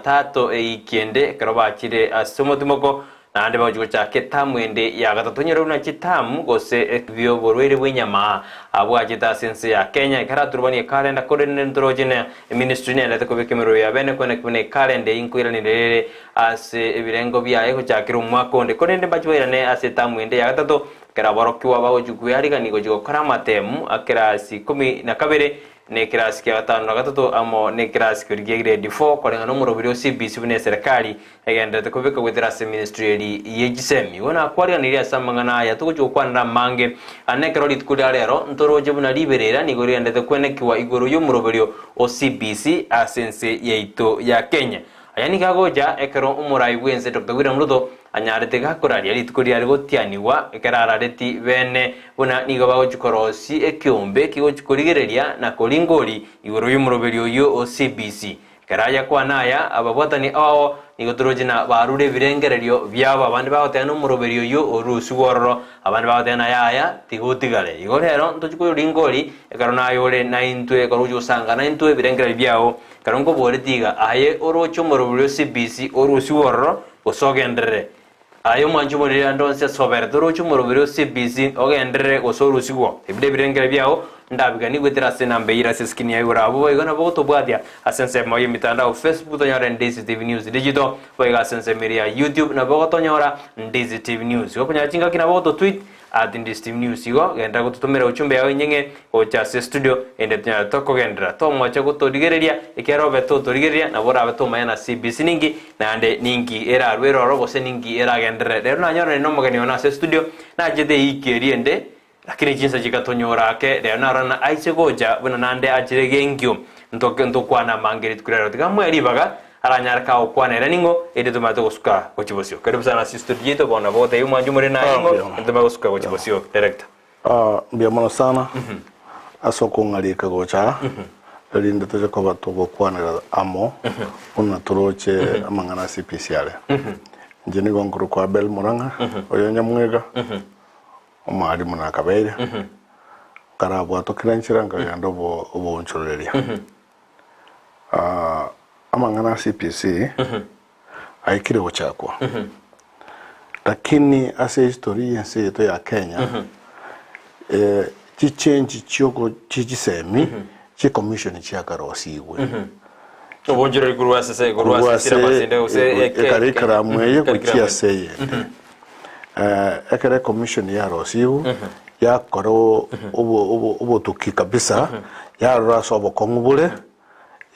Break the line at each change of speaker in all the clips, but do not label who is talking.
Jumatatu eiki ende ekero bachire ase omotimoko naende bagochia gochaka etamu ende ya gatato. Onyore buna chitamu gose bioborwaire bw'enyama bwachete ase ense ya Kenya ekeraturubanie ekalenda korende ntoroche na eministry nendete kobeka emerobio ya bene kweneki buna ekalenda eyio nkoiranire ere ase ebirengo biaye gochakera omwaka onde korende mbache bairane ase etamu ende ya gatato ekero aborokigwa bagochia kwearigania gochia gokora amatemu a kerasi ikomi na kabere na ekerasi kia gatano na gatato amo nekerasi keria kia grade four koreng'ana nomoroberi o CBC buna eserekari egendererete kobeka goetera ase ministry eri ye chisemi. Igo nakwariganirie ase amang'ana aya togochia gokwanera amange ane ekero rituko ria rero ntoroche buna riberera nigo rigendererete kwenekigwa igoro y'omoroberio o CBC ase ense yaito ya Kenya. Aya nigo agocha ekero omorai bw'ense Doctor William Ruto anyarete gakoraria rituko riare gotianigwa ekero arareti bene buna nigo bagochia korosia ekeombe kegochia korigereria na koringori igoro y'omoroberio oyio o CBC. Ekero ayakwana aya, ababwatani ao nigo toroche na barure ebirengererio biabo, abande bagoteba nomoroberio oyio orusigwe ororo, abande bagoteba na yaya tiga otigare. Igo rero ntochie koyoringori ekero naye ore naintwe, ekero ogochia gosanga naintwe ebirengererio biao. Ekero nkoboretie iga, aye oroche omoroberio o CBC orusigwe ororo, gose ogenderere? Aye omwanchi omoriri ande onsi ase oberete oroche omoroberi o CBC ogenderere gose orusigwo. Ebi nebirengere biao ndabiganie goetera ase enamba eyio ere ase eskrini ya igoro. Abwo boigo nabo gotobwatia ase ensemo y'emitandao Facebook tonyore Ndizi TV News Digital, boigo ase ensemo eria ya YouTube nabo gotonyora Ndizi TV News. Gokonyora chingaki nabo gototweet At Ndistv News igo genda gototomera uchumbe yao enyeng'e gocha ase studio ende tonyare tokogenderera tomoche gotorigereria ekiagera obe totorigereria nabo orabe tomanya na CBC ninki naende ninki erarwe eroro gose ninki eragenderere. Rero nanyorane nomogeni one ase studio nachete eiki eria ende lakini chinsa chigatonyora ake rero narora na aise gocha buna nande achire genkio ntoke ntokwane amange rituko ria rero tiga moe ribaga Aranyare kagokwana ere ning'o, erio tomanyete gosuka gochia bosio. Karibu sana ase studio yaito bono nabo gotebia omwancho more naye ning'o,
Mbuya
erio tomanye gosuka gochia bosio. Director.
Ah, mbuya mono sana ase okong'arika gocha aa, erinde toche koba togokwanera amo buna toroche amang'ana a CPC are. Inche nigo nkorokwa Abel Murang'a, oyo Nyamwega, omwalimu nakabeire, nkarabwatokire enchera nkagenda obo oboonchoreria. Amang'ana a CPC aikire gochakwa, lakini ase ehistory y'ense yaito ya Kenya, chichange chioko chi'chisemi chi'ecommission chiakarosigwe.
Obonchoreri korwa ase se korwa
Korwa
ase syllabus
ase
ende gose eke-
ecurriculum eye gochia
curriculum
ase eyende. Ekero ecommission yarosigwe, yakora obo- obo- obotuki kabisa, yarora ase obokong'u bore,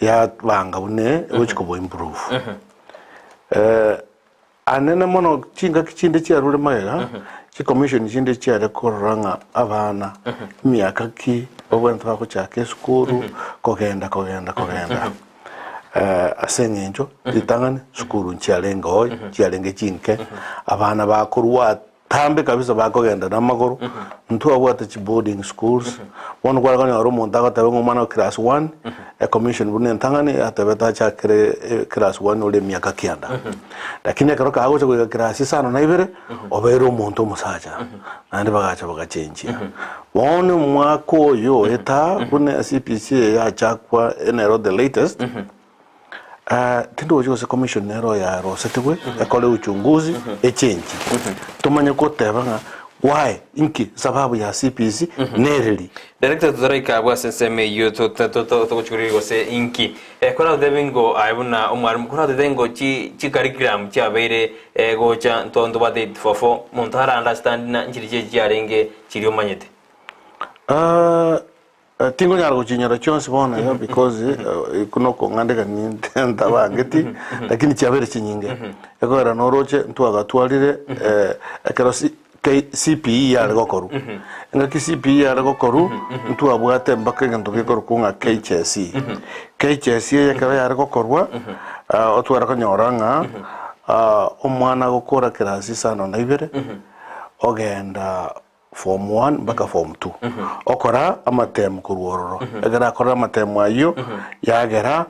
yabanga buna egochi kobo improve. Anene mono chingaki chinde chiarure magega, chicommission chinde chiare korora ng'a abana emiaka ki babwenerete bagochaka esukuru, kogenda kogenda kogenda. Ase eng'encho ritang'ani sukuru nchiarenge oo, chiarenge chinke, abana bakorwa Tambe kabisa bakogenda namagoro, ntwabwate chi boarding schools, bono kware konyora omonto agoteba ng'a omwana o class one, ecommission buna entang'ani yatebete achakere class one ore emiaka kianda. Lakini ekero kagocha goika class isano na ibere, obeire omonto omosacha, naende bagacha bagachenchia. Bono omwaka oyo oeta buna CBC eye yachakwa nero the latest, Tindochi gose commission nero yarosetigwe ekore uchunguzi echange tomanye goteba ng'a why inki sababu ya CPC nereri.
Director totaraika abwo ase ensemo eyio togochikorigereria gose inki koratotebe ngo aye buna omwalimu koratotebe ngo chi curriculum chiabeire gocha ntobwate 844 monto ara understand na nchiri chiaye chiarenge chiria omanyete.
Tingonyara gochinyora chionsi bono iga because iko nokong'andeka ninte ntabangeti lakini chiabeire chinyinge ekogera noroche ntwagatwarire ekero C K CPE yare gokorwa engaki CPE yare gokorwa ntwabwate mpaka egento gekorokwa ng'a KHSE. KHSE eye ekero yare gokorwa otware konyora ng'a omwana agokora class isano na ibere ogenda Form one mpaka form two. Okora amatemu korwa ororo. Ekero akorire amatemu ayio, yagera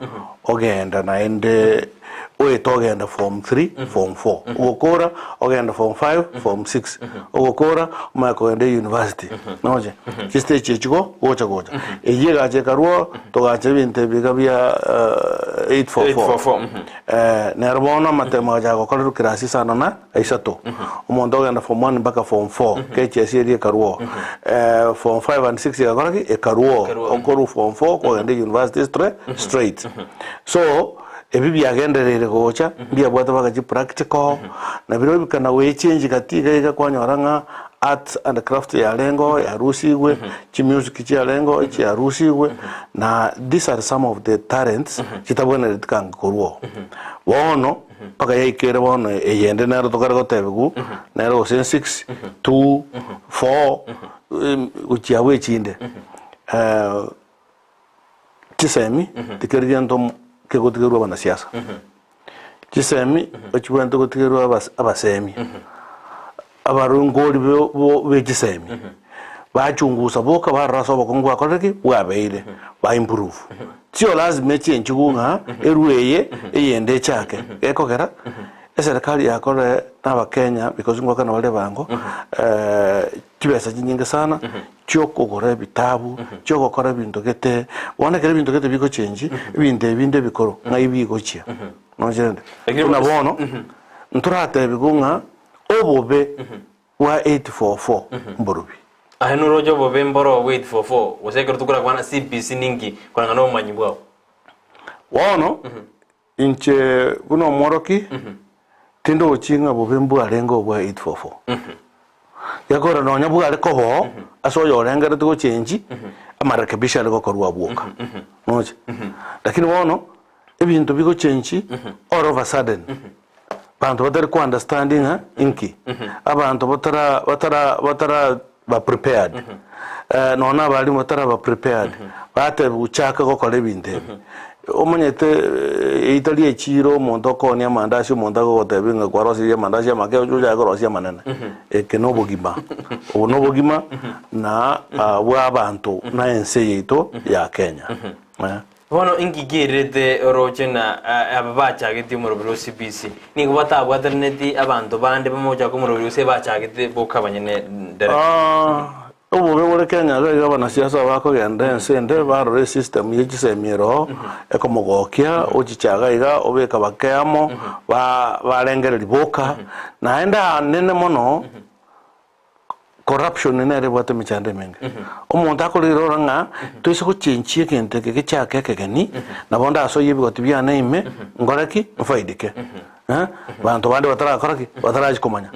ogenda naende. Oete ogende form 3, form 4. Ogokora ogende form 5, form 6. Ogokora omanye kogenda university. Noche? Chistage echi go gocha gocha. Eyio egacha ekarwa togacha ebinto ebi iga bia 844.
844, mhm.
Nero bono amatemo agacha gokorerwa class isano na isato. Omonto ogenda form 1 mpaka form 4, KCSE eria ekarwa oo. Form 5 and 6 egakora ki? Ekarwa oo.
Ekarwa oo.
Okorwa form 4 kwagenda university straight. So, Ebi biagendereire gocha, mbiabwate mpaka chipractical, na biria bikana goechange gati iga iga kwanyora ng'a arts and craft yarenge oo yarusigwe, chimusic chiarenge oo chiarusigwe, na these are some of the talents chitabwenereti kanga korwa oo. Bono, mpaka yaikere bono eyende nero tokare gotebiwu, nero gose six, two, four, gochia abwo echinde. Chisemi tikeri gento kegotigerwa abanasiasa. Chisemi ochibwenerete gotigerwa abas- abasemi. Abarongori bo- bo- be chisemi, bachungusa boka barora ase obokongu bwakorire ki? Bwabeire, ba improve. Sio lazima echenchigwe ng'a erwe eye, eyende echake, gekogera eserekari yakorire na abakenya because ngoakana bare ebango, chibesa chinyinge sana. Chi'okogora ebitabu, chi'ogokora ebinto gete, bono ekero ebinto gete bigochengi, ebinto ebi binde ebikoro ng'ai bigochia? Noche rende?
Lakini
Buna
bono-
bono, ntoratebigwe ng'a obobe bwa 844 mborobi.
Aye noroche obobe mboro bwa 844 gose ekero tokorakwana CBC ninki koreng'ana nobomanyi bwao?
Bono, inche buna omworoki, tindochi ng'a bobe mbwarenge obwa 844. Gekogera nonya bware koba oo, ase oyorengereti gochengi, amarekebisho are gokorwa abwo oka. Noche? Lakini bono, ebinto bigochengi all of a sudden, banto batari ko understand ng'a inki, abanto batara batara batara ba prepared, nonya na abalimu bataraba prepared, batebiwa chaka gokora ebinto ebi. Omanyete eitari echiro omonto okoonia amandasi omonto agogotebia ng'a kwarosirie amandasi amake oche ochake korosia amanene. Eke na obogima, obo na obogima na bwa abanto na ense yaito ya Kenya.
Bono inki kierete orooche na aba bachagetie omoroberi o CBC? Nigo batabwataraneti abanto bande bamochaka omoroberi gose bachagete boka abanyene direct?
Obobe bore Kenya iga iga abanasiasa bakogenda ense ende barora esystem ye chisemi ere oo ekomogokia ochichaga iga obeka bake amo ba barengereria boka naende anene mono Corruption nere ebwate emechando emenge. Omonto akorire ora ng'a toise gochenchia egento eke gechake ekegeni, nabo ndasoyie ebigoti biane ime, nkore ki? Nfaidike. Eh, banto bande batarakora ki? Batarachi komanya.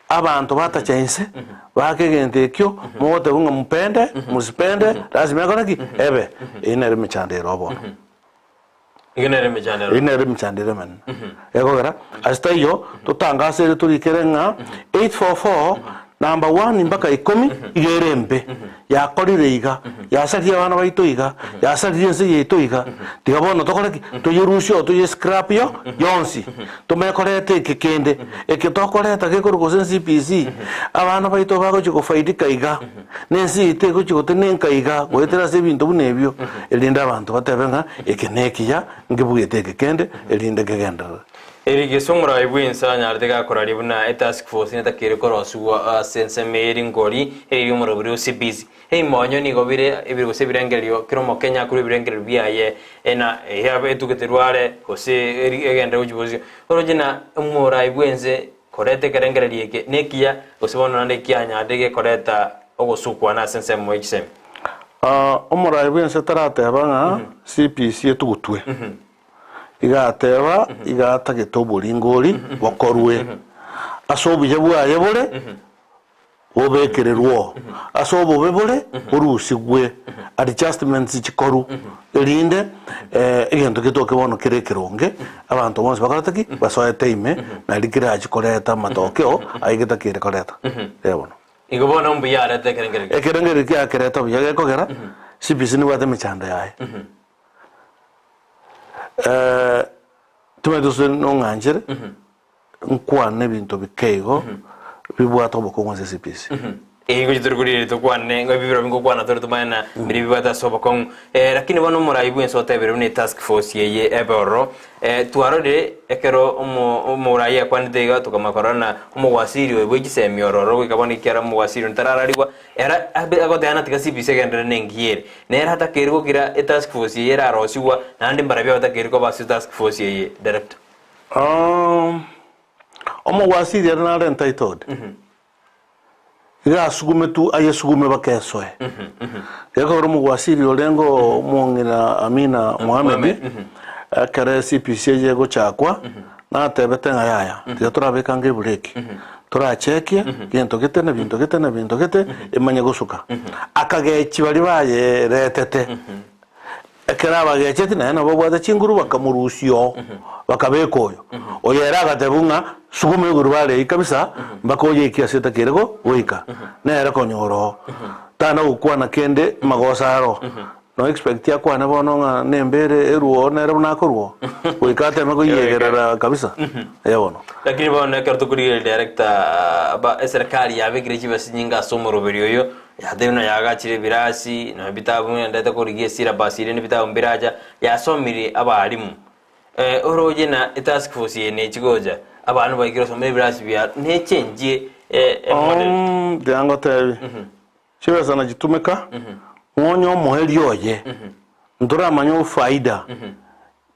Abanto batacha inse, baake egento ekio, mogotebwa ng'a mupende, musipende, lazima ekore ki? Ebe. Eyio nere emechando ere oo bono.
Eyio nere emechando
Eyio nere emechando ere emenene. Ekogera ase taiyo totangase ere torikere ng'a 844 number one mpaka ikomi iga ere embe, yakorire iga, yasaririe abana baito iga, yasaririe ense yaito iga, tiga bono tokore ki? Toyerusie oo toye scrap yo yonsi, tomanye koreta eke kende, eke tokoreta gekorwa gose CBC, abana baito bagochia gofaidika iga. Na ense yaito egochia gotenenka iga goetera ase ebinto buna ebio, erinde abanto batebe ng'a eke nekiya, nkebugete eke kende, erinde kegenderere.
Erigesa omorai bw'ense anyarete gakoraria buna etask force netakeire korosigwa ase ensemo eye ringori eri ri'omorobori o CBC. Ebimonyo nigo bire ebire gose ebirengererio kera omokenya akorwa ebirengererio biaye ena eyabe etugete rware gose egenderere gochia bosio. Oroche na omorai bw'ense Koreta ekerengererio eke nekiya, gose bono naende ekianyarire gekoreta ogosukwana ase ensemo ye chisemi.
Omorai bw'ense tarateba ng'a CPC etugutwe. Iga ateba iga atagete oboringori bokorwe ase obuya bwaye bore bobekererwe oo, ase obobe bore borusigwe, adjustments chikoru, erinde egento getoke bono kere ekeronge, abanto bonsi bakorete ki? Basoete ime, nari kerachi koreta amatokeo aye getakeire koreta. Ee bono.
Igo bono mbuya arete ekerengererio.
Ekerengererio kiaye kereta buya gekogera, CBC nebwate emechando yaye. Timanyeti gose nong'anchere. Nkwane ebinto bike igo bibwate obokong'u ase CBC.
Eeh ngochi tori korigereria tokwane ng'a ebibiro bingokwana tore tomanye na mbiri bibwate ase obokong'u. Eh, lakini bono omorai bwensi otebire buna etask force eye ebe ororo. Eh, twarorire ekero omo omorai akwanete iga tokamanya korora na omogwasiri oyo bwe chisemi ororo goika bono ekiagera omogwasiri oyo tarararigwa ere abe agoteba natiga CBC egenderere na engiya ere. Nere atakeire gokira etask force eye erarosiwa naende mbarabio abatakeire koba ase etask force eye director.
Omogwasiri ere nare entitled. Iga asugumetwe ayesugume bakesoe. Gekogera omogwasiri orenge omong'ina Amina Mohamed, ekero eCPC eye egochakwa, natebete ng'a yaya, tiga torabeke ange ebureki, torachekie gento gete na binto gete na binto gete, emanye gosuka. Akagechia baria bayeretete. Ekero abagecheti naye nabo babwate chinguru bakamorusia oo, bakabeka oyo. Oyo ere agatebwa ng'a suguma igoro bare eyio kabisa mpaka oyeike ase etakeire goika. Nere konyora oo. Tana gokwana kende magoso aro. No expect akwane bono ng'a nembere erwe oo nere buna akorwa oo. Goika ateme koiyegerera kabisa. Eeh bono.
Lakini bono ekero tokorigereria director ba eserekari yabekire chibesa chinyinge ase omoroberi oyo, Yatebia buna yaagachire ebirasi, na ebitabu ng'endete korigia esilabasi eria na ebitabu mbiracha, yasomirie abalimu. Eh, oroche na etask force eye nechi gocha, abanto baikire gosoma ebirasi bia nechenchie eh, emodel.
Um, tiga ngotebi, chibesa nachitumeka, ng'onye omoerio oye, ntoramanye ofaida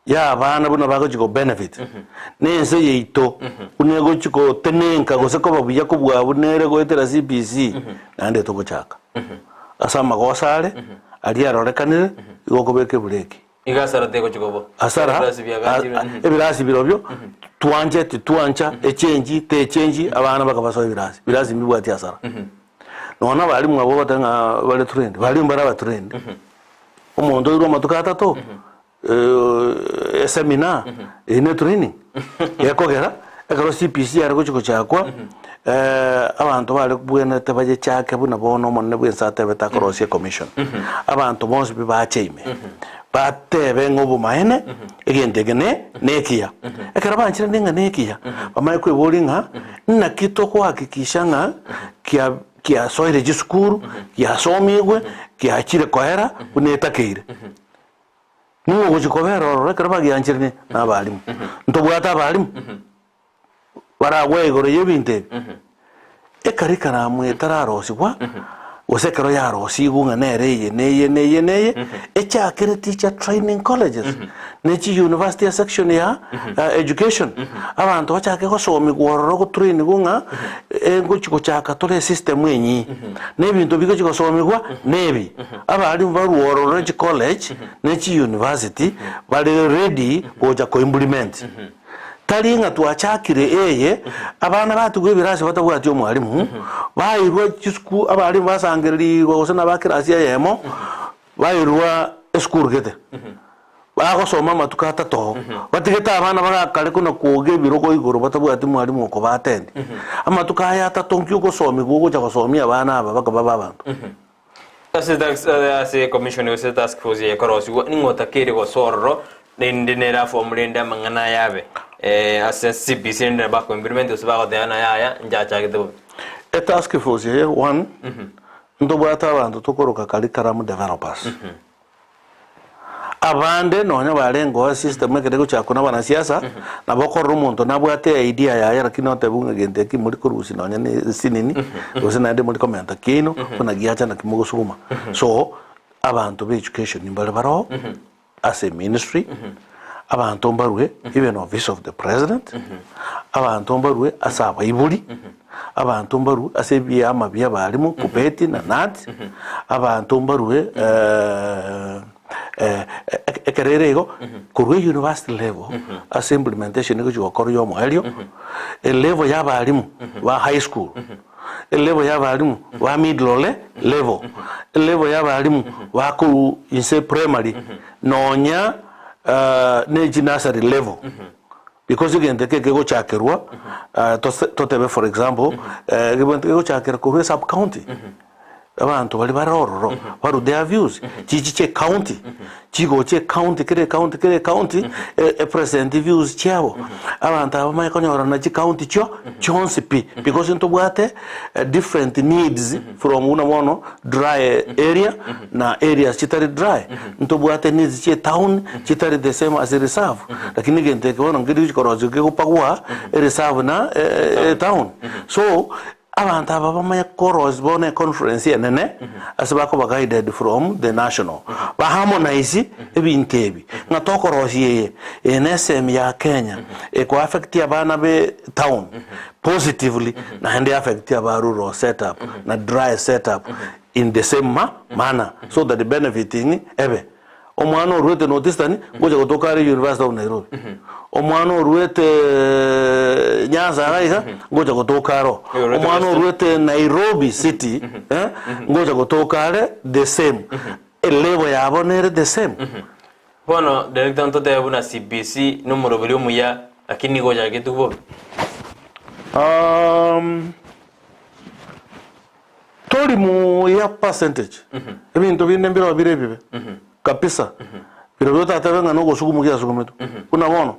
y'abana buna bagochia go benefit, na ense yaito buna egochia gotenenka gose koba buya kobua buna ere goetera CBC, naende togochaka. Ase amagoso are, aria arorekanire, igo okobeka ebureki.
Iga asara tegochia koba.
Asara,
Ebirasi biagachirwe,
ebirasi birobio, twanche titwancha, echenji techenji, abana bakabasoa ebirasi, ebirasi mbibwati asara. Nonya na abalimu abwo ogoteba ng'a bare trained, balimu mbare aba trained. Omonto oirwe amatuko atato, Eseminar eye ne training gekogera ekero CPC yare gochia gochakwa abanto bare bwenerete bayechake buna bono omonene bwe ense atebete akorosia ecommission. Abanto bonsi pi bache ime batebe ng'a obomaene egento eke ne nekiya. Ekero banchire ng'a nekiya bamanye kweboria ng'a naki tokohakikisha ng'a kia kiasoire chisukuru giasomigwe giachire koera buna etakeire. Ning'o ogochia kobera ororo ekero bagiancheranie nabalimu? Ntobwate abalimu baragwe igoro y'ebinto ebi? Ekarikaramu etararosigwa, gose ekero yarosigwe ng'a nere eye na eye na eye na eye, echakere teacher training colleges, ne chiuniversity ya section ya education, abanto bachake gosomigwa ororo gotrainigwa ng'a ngochi gochaka tore esystem enyia, na ebinto bigochi gosomigwa nebi. Abalimu barue ororo ne chicollege ne chiuniversity bare ready gocha ko implement. Tari ng'a twachakire eye abana batigwa ebirasi batabwati omwalimu, bairwa chisukuru abalimu basangererigwa gose naba class eyemo, bairwa esukuru gete. Bagosoma amatuko atato, batigete abana barakare kona kwoga ebirogo igoro batabwati mwalimu okoba-attend. Amatuko aya atato nki ogosomigwa ogocha gosomia abana aba bakaba abanto.
Ase tax ase commission gose task force eye ekorosigwa ning'o otakeire gose ororo rende nere aform rende amang'ana aya abe ase CBC rende nabo bako implement gose bagoteba ng'a yaya nchachagete bobe.
Etask force eye one, ntobwate abanto tokoroka curriculum developers. Abande nonya barengeo esystem ekero egochakwa na abanasiasa, nabo okorora omonto nabwate eidea yaye lakini otebiwe ng'a gento eki mori korusia nonya na esinini, gose naende mori komenta kiaino, buna giacha naki mogosuguma. So, abanto ba education mbare baroo, ase eministry, abanto mbarue even office of the president, abanto mbarue ase abaibori, Abanto mbarue ase ebiama bi'abalimu, Kubeti na Nat, abanto mbarue ekero ere igo, korwa university level ase implementation egochia gokorwa ya omoerio, elevel ya abalimu ba high school, elevel ya abalimu ba middle le level, elevel ya abalimu ba korwa inse primary, nonya ne chinursery level. Because egento eke kegochakerwa, tose totebe for example, egento kegochakera korwa esub county. Abanto baria bare ororo barue their views, chichi chia ecounty, chigocha ecounty kera ecounty kera ecounty, e present views chiabo. Abanto aba bamanye konyorana chicounty chio chionsi pi, because ntobwate different needs from buna bono dry area na areas chitari dry, ntobwate needs chia etown chitari the same as reserve, lakini egento eke bono nkeri gochi korosia kegopagwa ereserve na etown. So, Abanto aba bamanye korosia bono econference enene ase bakoba guided from the national. Ba harmonize ebinto ebi ng'a tokorosia eye, eye ne esemi ya Kenya eko affect abana be town positively naende e affect aba rural set up na dry set up in the same ma manner so that benefiting ebe. Omwana oruete North Eastern ngocha gotoka are University of Nairobi. Omwana oruete Nyanza iga iga ngocha gotoka aro.
Oyorwete
Omwana
Western.
oruete Nairobi city eh, ngocha gotoka are the same. Elevel yabo nere the same.
Bono director ntotebe buna CBC nomoroberi omuya lakini nigo ochagetwe bobe.
Um, Tori muya percentage, ebinto binde mbirobio bire ebibe kabisa, birobio otatebe ng'a nogosukumwa giasukumetwe. Buna bono,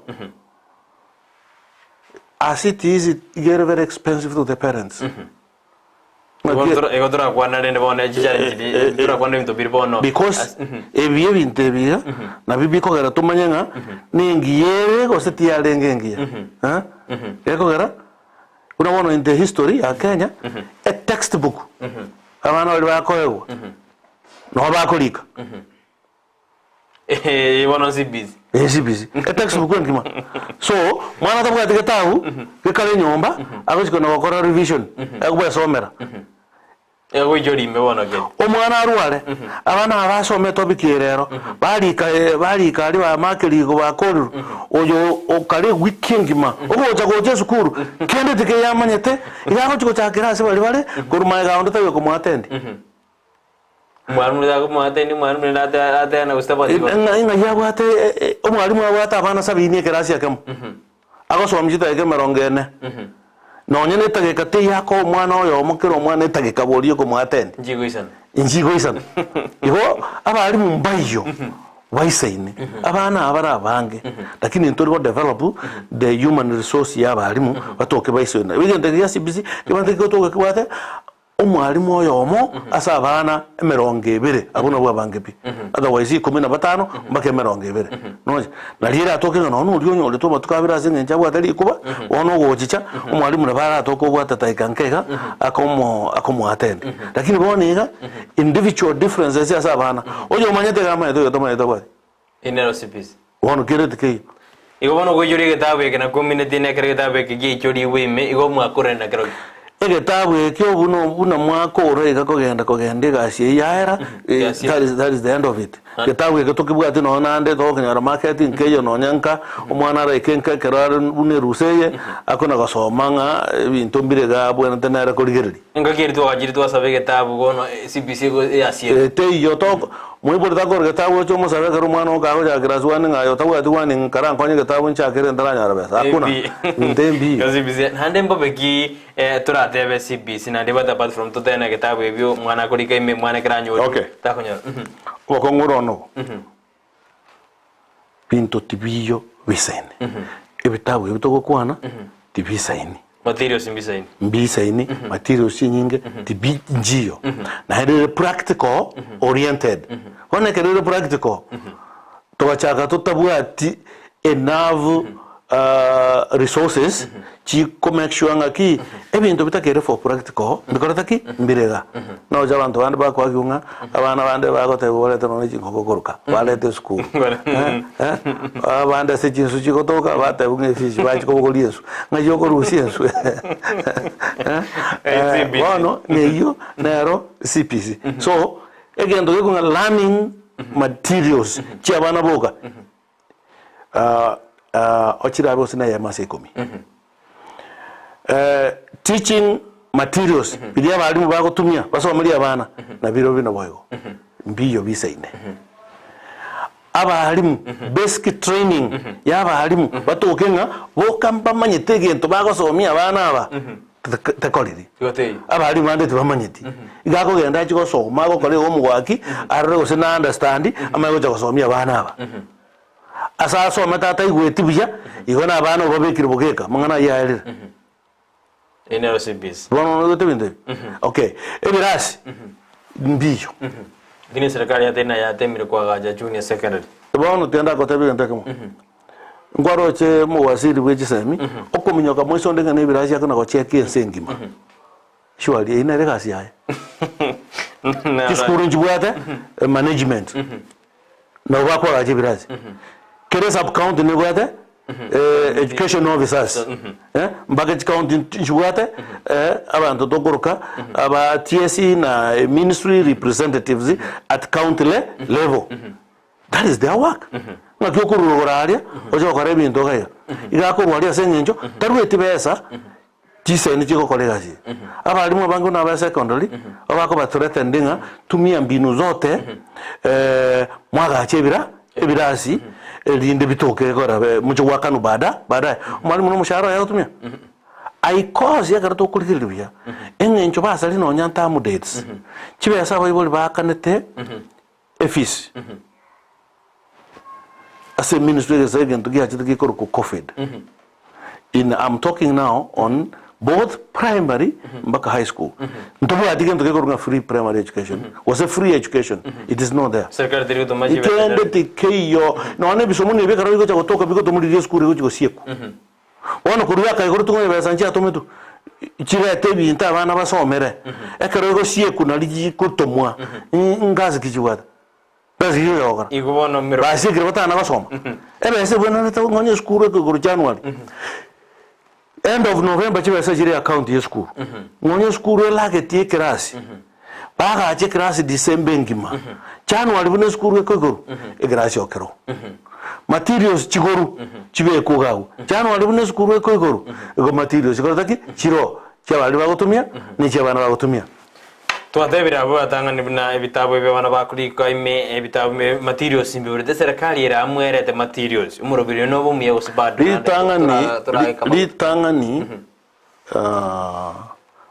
as it is iga ere very expensive to the parents.
Igo
Ng'aki-
tora- igo torakwana rende bono echi challenge
Eh, eh,
torakwana ebinto biri bono.
Because
As-
ebi ebinto ebi iga, nabio bikogera tomanye ng'a nengiya ere gose tiyarenge engiya. Eh? Gekogera. Buna bono in the history ya Kenya, e textbook abana baria bakoegwa nabo bakorika.
Eh, bono CBC.
Eh, CBC. E textbook engima. So, mwana tabwati getabu gekare nyomba agochika na gokora revision, agwesomera.
Egoicha orime bono keri.
Omwana arware, abana aba basome etopic eye rero, barika barika aria bamakeri igo bakorirwe, oyo okare ewiki engima, ogocha gocha esukuru, kende tikeyamanyete, iga agochi gochakera ase baria bare, korwa magega onde taiyo komoatendi.
Omwalimu onde takomoatendi, omwalimu onde ate ateana gose tabwati
Ng'a ng'ai abwate omwalimu abwate abana sabini ekerasi ekemo, agosomia chidakika emerongo ene. Nonya netageka teiyo akoa omwana oyomo kera omwana etageka boria okomoatendi.
Nchigoisana.
Inchigoisana. Igo abalimu mbaiyo baisaine, abana aba bare abange, lakini ntori go develop the human resource ya abalimu batoke baisaine. Egento eke gia CBC kebwate kegotoka kebwate Omwalimu oyomo ase abana emerongo ebere, abwo nabwo abange pi, otherwise ikomi na batano mpaka emerongo ebere. Nonya nario eratoke ng'a nonya oria onyoretwe amatuko abere ase eng'encho abwate rikuba, bono ogochicha, omwalimu nabo aratoke obwate dakika nke iga, akomo akomoattend. Lakini bono iga, individual differences ase abana, oyomanyete iga amanyete oyotamanyete tabwati.
Inero CBC.
Bono kere tikeiyo.
Igo bono okoichoria egetabu eke na komineti nekero egetabu eke giaichorigwe ime, igo mwakorire na kerokio.
Egetabu ekio buna buna mwakora iga kogenda kogenda egasi eyio yaera, eh, that is, that is the end of it. Getabu eke tokebwati nonya naende togokenyora market nkeiyo nonya nka, omwana araike nka ekero are buna erusa eye, akona gosoma ng'a ebinto mbire iga abwenerete nere korigereria.
Engaki eria twagachire twasaba egetabu bono CBC ego yasiekwa.
Eh, teiyo toko moibori takora getabu oche omosabe ekero omwana oo kagochaka class one ng'a aye otabwati one nkarankonye getabu nchakere ntaranyora besa hakuna binto ebi.
CBC naende mbobe ki eh, toratebe CBC naende but apart from totebe na getabu ebio omwana akorika ime mwana ekero anyorire
Okay.
takonyora mhm.
Obokong'u ore onobo binto tibiyo bisaine ebitabu ebi togokwana tibisaini.
Materials mbisaini.
Mbisaini, materials chinyinge tibi nchiyo. Naende ere practical oriented. Bono ekero ere practical, togachaka totabwati enough resources chiko make sure ng'aki ebinto bitakere for practical mbikorete ki? Mbire iga. Nocha abanto bande bakoagiwa ng'a abana bande bagotebigwa barete nonya chingoko koruka, barete esukuru. Abande ase chinsu chigotoka batebigwa ng'a efish bachia kobogoria ensu, ng'ai okorusia ensu? Bono neyio nero CBC. So, egento gekong'a learning materials chia abana boka, ochirabe gose na eyemo ase ikomi. Teaching materials biria abalimu bagotumia basomerie abana, nabirobio naboigo, mbiyo bisaine. Abalimu, basic training ya abalimu batoke ng'a boka mbamanyete egento bagosomia abana aba. Tekoriri.
Igo teiyo.
Abalimu bande tibamanyeti. Iga akogenda achie gosoma agokora igo omogwaki, arore gose na understand, amanye gocha gosomia abana aba. Ase asomete ataigweti buya, igo na abana obabekire bogeka, amang'ana ayio aerire.
Eye nero CBC.
Bono noigwete ebinto ebi? Okay, ebirasi mbiyo.
Lakini eserikari yatari naye yatemire koagacha junior secondary.
Bono tiga ndagotebia egento ekemo. Nkwaroche omowaziri bwe chisemi, okominyoka moiso onde ng'a nebirasi akona gocheka ense engima. Surely eyio nere egasi yaye. Chisukuru nchibwate management, nabo bakoagacha ebirasi. Kera esub county nebwate education officers, mpaka chicounty nchibwate abanto tokoroka aba TSC na ministry representatives at county level. That is their work. Ng'aki okorua igoro aria, oche gokora ebinto iga iga. Iga akorwa aria ase eng'encho, tarueti besa, chisemi chigokora egasi eye. Abalimu abange buna aba secondary, abakoba threatened ng'a tumia mbinu zote mwagache ebira ebirasi erinde bitoke kora moche goakanwa baada baadaye. Omwalimu na omoshahara oye agotumia? Aikosi ekero tokorigereria buya, eng'encho basari nonya term dates, chibesa abaibori baakanete Efees ase eministry egesa egento giachete gekorokwa Cofed. In I'm talking now on both primary mpaka high school. Ntobwati gento gekorokwa ng'a free primary education gose free education, it is not there.
Serikali teri gotoma chibesa
Kende
chande.
tikeiyo nonya na ebisomo na ebi ekero bigocha gotoka bigotomwa riria esukuru egochi gosiekwa. Bono korwa aka igoro tong'onye besa nchiatometwe chirete ebinto abana basomere, ekero egosiekwa nario chigotomwa, ngasi ki chibwate? Ngasi ki chigocha gokora?
Igo bono mero
Basiekire batana gosoma. Ebesa ebwenerete ng'onye esukuru eke igoro January, end of November chibesa chire account ya esukuru. Ng'onye esukuru elagetie ekerasi, bagache ekerasi December engima, January buna esukuru ekoigorwa, ekerasi okero. Materials chigoru chibekwe iga agwo. January buna esukuru ekoigorwa, igo materials chikoreta ki? Chiroo, chia abaria bagotumia, na echia abana bagotumia.
Twatebire abwo batang'ani buna ebitabu ebi abana bakorika ime ebitabu ime materials mbiburete eserekari ere amo erete materials omorobiri oyo nobe omuya gose bado naende
Ritang'ani,
tora toraika
ri- ritang'ani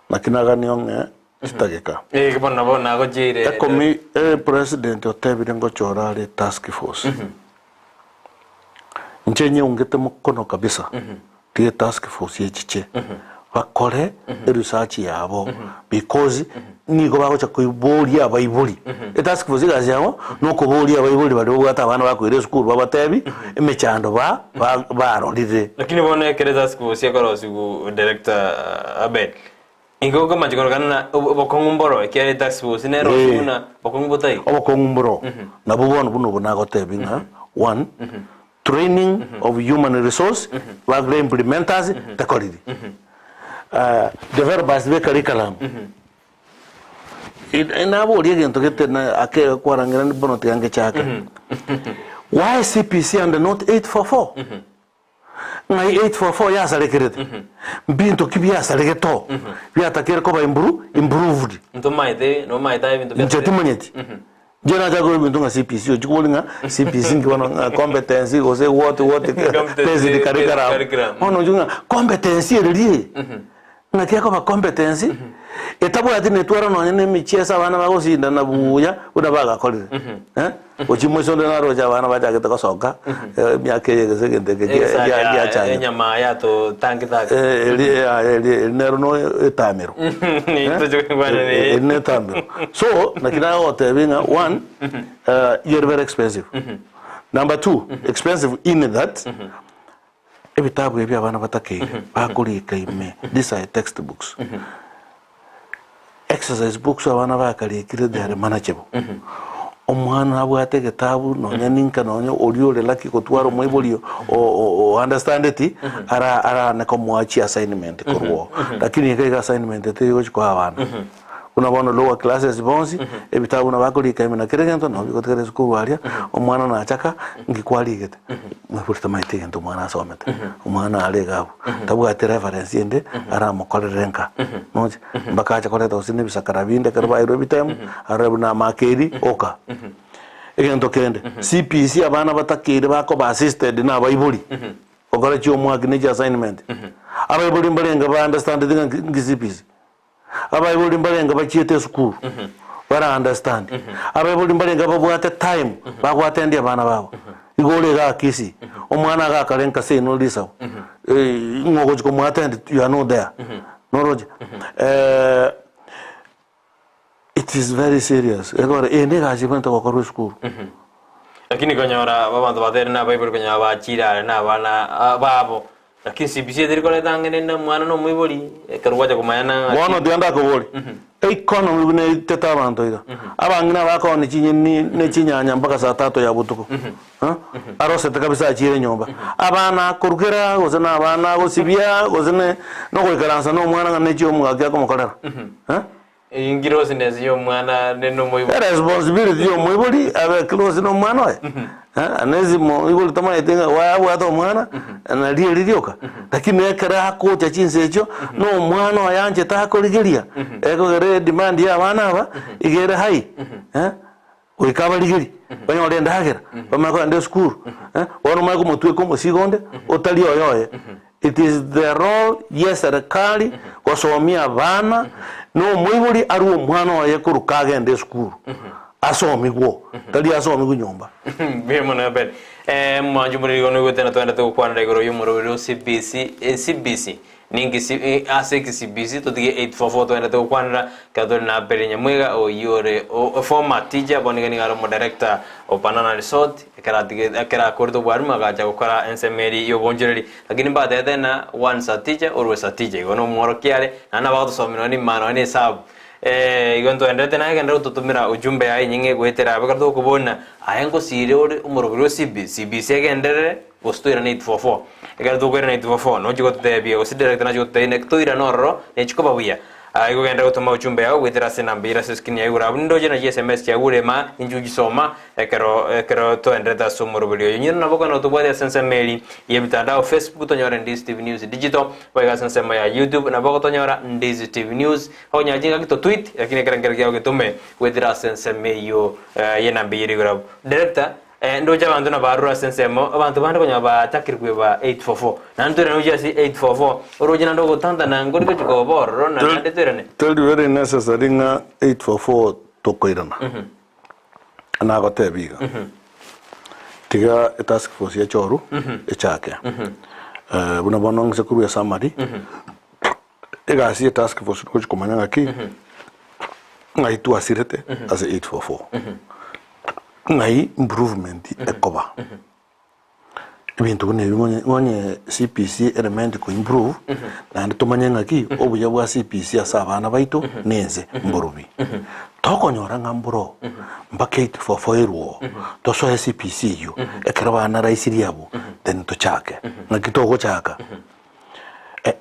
naki naganie ong'e chitageka.
Eh, bono nabo nagochiire.
Ekomi eh, president otebire ngochora are task force. Inche nyeungete mokono kabisa tiga task force echiche bakore eresearch yabo because nigo bagocha koiboria abaibori. Etask force egasi yabo nokoboria abaibori baria babwate abana bakoira esukuru babatebi emechando ba ba barorire.
Lakini bono ekero etask force ekorosiwu director Abel, Ingo okomancha korokana na obokong'u mboro, ekiagera etask force nero
Eh.
buna bokong'u botaiyo.
Obokong'u mboro, nabwo bono buna obo nagotebia ng'a one, training of human resource bagre implementers tekoriri. Developers be curriculum, naboria egento gete na ake kwarangera bono tiga ngechake. Why CPC and not 844? Ng'ai 844 yasarekerete? Mbinto ki biasaregete oo biatakere koba imburu improved?
Ntomaete, nomaete aye ebinto
Inche
biasaregete.
timanyeti. Inche nachaka korwa ebinto ng'a CPC ochia kobori ng'a CPC nki bono ng'a competency gose what what
Competency
based
based
curriculum.
curriculum.
Bono ochia ng'a competency ere riaye. Ng'aki ekoba competency etabwati netwara nonye na emicheso abana bagosindana buya buna bagakorire eh, gochia moiso onde naroche abana bachagete gosoka emiaka eye gose egento eke kia
Egesare
gia
ya
giachagete.
enyama yatotangete ake.
Eh, eri yaya eri eri nero no etamero Eh,
Toche kwana ne.
eri netamero so naki nagotebia ng'a one iga eri very expensive number two expensive in that Ebitabu ebi abana batakeire bakorika ime, these are text books. Exercise books abana bakarikire they are manageable. Omwana abwate egetabu nonya ninka nonya oria ore lucky gotwara omoibori o understandeti ara arane komoa chi assignment korwa oo. Lakini iga iga assignment teri gochi koa abana. Buna bono lower classes bonsi, ebitabu buna bakorika ime na kera egento nabo bigotigara esukuru aria, omwana nachaka nki kwarigete, moibori tamaeti egento omwana asomete, omwana are iga abwo, tabwati reference ende aramokorere nka, noche mpaka ache koreta gose na ebisakara binde ekero bairwe ebitemu, arore buna amakeri oka. Egento kende, CPC abana batakeire bakoba assisted na abaibori, gokora chihomework ne chi assignment. Abaibori mbarenge ba understandeti ng'a nki CBC? Abaibori mbarenge bachiete esukuru bara understand. Abaibori mbarenge babwate time bagoatendia abana babo. Igo ore igaa Kisii, omwana agakare nka seino risabu, ng'o ogochi komoattend you are not there. Noroche? It is very serious. Ekore eye negasi ebwenerete gokorwa esukuru.
Lakini konyora abanto batere na abaibori konyora bachire are na abana ah, babo lakini CBC eteri koreta ang'e nende omwana na omoibori ekero gwacha komanya na ng'aki.
Bono tiga ndakobori, economy buna etete abanto iga, abang'ina bakoonia chinyeni ne chinyanya mpaka saa tatu ya botuko, eh, arosete kabisa achiire nyomba, abana akorugera gose na abana agosibia gose ne nogoikaransa na omwana ng'a ne chiomwaki akomokorera, eh.
Engirosiness y'omwana nende omoibori.
Eresponsibility ya omoibori abe close na omwana oye eh, unless moibori tamaete ng'a why abwate omwana nari eri rioka, lakini ekero agocha chinsa echio na omwana oye anchete akorigeria ekogera edemand ya abana aba iga ere high eh, Goika abarigeri banyore endagera, bamanye kogenda esukuru, eh, bono omanye komotweka omosigo onde otari oyoye. It is the role ye serikali gosomia abana, na omoibori arue omwana oye korwa kagende esukuru asomigwe, tari asomigwe nyomba.
Mbuya mono Abel. Eh, mwancho moriri noigwete na twendete gokwanera igoro y'omoroberi o CBC, eh, CBC. Ninki si ase ekesibisi totige 844 togenderete gokwanera ekero tore na Abel Nyamwega oyio ore o former teacher bono iga nigo are omodirector o Banana Resort ekero atige ekero akorete obwarimu agacha gokora ensemo eria ya obonchoreri lakini mbatebete ng'a once a teacher always a teacher igo nomworokia are naende nabo agotosomia nonye na imana nonye na esabu igo ntogenderete naye genderera gototomera ujumbe yaye enyinge goetera abwo ekero togokobuna aye ngosire ore omoroberi o CBC, CBC egenderere. Gose toirane 844. Ekero tokoirana 844, nochie gototebia, gose director nachie gototebia naki toirane ororo, nechi koba buya. Ah, igo genda gotoma ujumbe yao goetera ase enamba ere ase escreen yaye igoro abwo nindoche nachi sms chiago rema inche ochisoma ekero ekero toenderete ase omoroberi oyo. Nyiro nabo okonyora tobwate ase ensemo eri ya emitandao Facebook tonyore Ndizi TV News Digital, boigo ase ensemo ya YouTube nabo ogotonyora Ndizi TV News, okonyora chingaki to tweet lakini ekero nkere kiago getome goetera ase ensemo eyio eh, ye enamba eye ere igoro abwo. Director, Eh, ndoche abanto nabarure ase ensemo, abanto bande konya bachakire kweba 844. Naende toirane gochia ase 844, oroche naende ogotantana nkori gochia koba ororo na naende toirane.
Teri very necessary ng'a 844 tokoirana. Nagotebia iga, tiga etask force yachoru echake. Eh, buna bono ng'ise korwa esummary, egasi ye task force togochi komanya ng'aki, ng'ai twasirete ase 844. Ng'ai improvement ekoba. Ebinto buna ebi onye onye CBC element ko improve, naende tomanye ng'aki obuya bwa CBC ase abana baito na ense mborobi. Tokonyora ng'a mboro mpaka 844 erwe oo, tosoe CBC eywo, ekero banaraisirie abwo, then tochake. Ng'aki togochaka?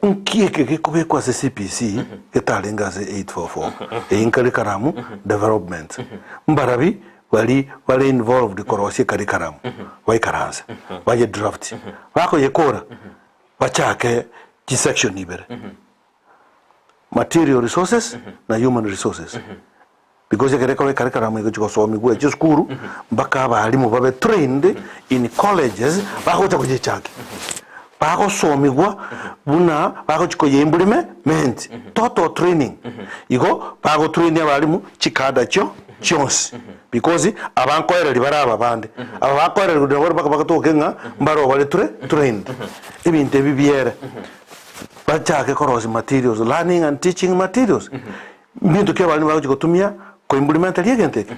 Nki eke gekobekwa ase CBC getarenge ase 844? Eyio nkarikaramu development. Mbarabi bari bare involved korosia ekarikaramu baikaranse baye draft bakoyekora bachake chisection ibere material resources na human resources because ekero ekoba ekarikaramu egochi gosomigwa chisukuru mpaka abalimu babe trained in colleges bagocha koyechaki bagosomigwa buna bagochi koye implement total training igo bagotrain abalimu chikada chio chionsi because aba nkoereria bare aba bande aba bakoererigwa nabo mpaka bagatoke ng'a mbaro bare trained ebinto ebi biere bachake korosia materials learning and teaching materials Mbinto ki abalimu bagochia gotumia koimplementa egento eke?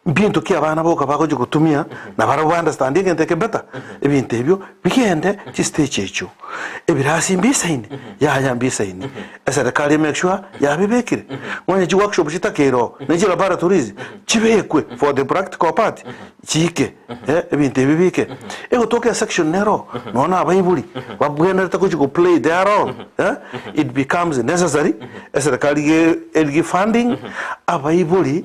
Mbinto ki abana boka bagochia gotumia na barabwo ba understand egento eke better? Ebinto ebio bigende chistage echio. Ebirasi mbisaini? Yaya mbisaini. Eserekari emake sure yabibekire. Nonye chiworkshop chitakeire oo, ne chilaboratories chibekwe for the practical part chiike eh, ebinto ebi biike. Egotoka esection nero nonya na abaibori babwenerete gochia go play their role eh, it becomes necessary eserekari ge erige funding abaibori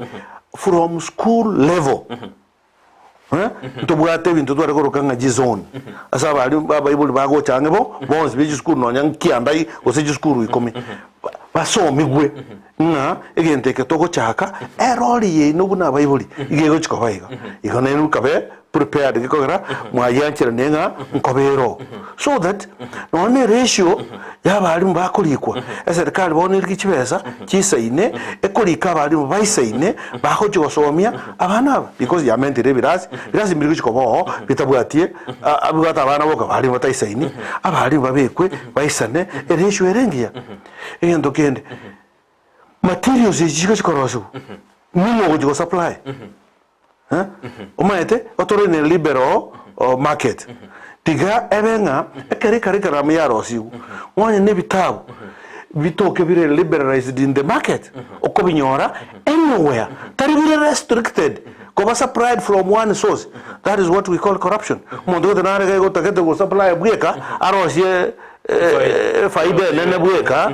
from school level eh, ntobwate ebinto tware koroka ng'a chizone ase abari abaibori bagocha ang'e bo bonsi be chisukuru nonya nkianda gose chisukuru ikomi basomigwe Ng'a egento eke togochaka, erori yaino buna abaibori iga egochi koba iga. Igo nainwe kabe. prepared gekogera mwayiancheranie ng'a nkoba ere oo. So that nonya na eratio ya abalimu bakorikwa, eserikari bono erigie chibesa chisaine, ekorika abalimu baisaine bagochia gosomia abana aba because yamentire ebirasi, ebirasi mbiri gochia koba oo bitabwatie abwate abana boka abalimu bataisaini, abalimu babekwe baisane eratio ere engiya. Egento kende, materials echi chigochia korosiwa, ning'o ogochia gosupply? Omanyete, otore ne liberal market. Tiga ebe ng'a ekero ecurriculum yarosigwe, onye na ebitabu bitoke bire liberalized in the market, okobinyora anywhere, tari bire restricted koba supplied from one source. That is what we call corruption. Omonto gete nare iga otagete gosupply bweka, arosie efaida enene bweka,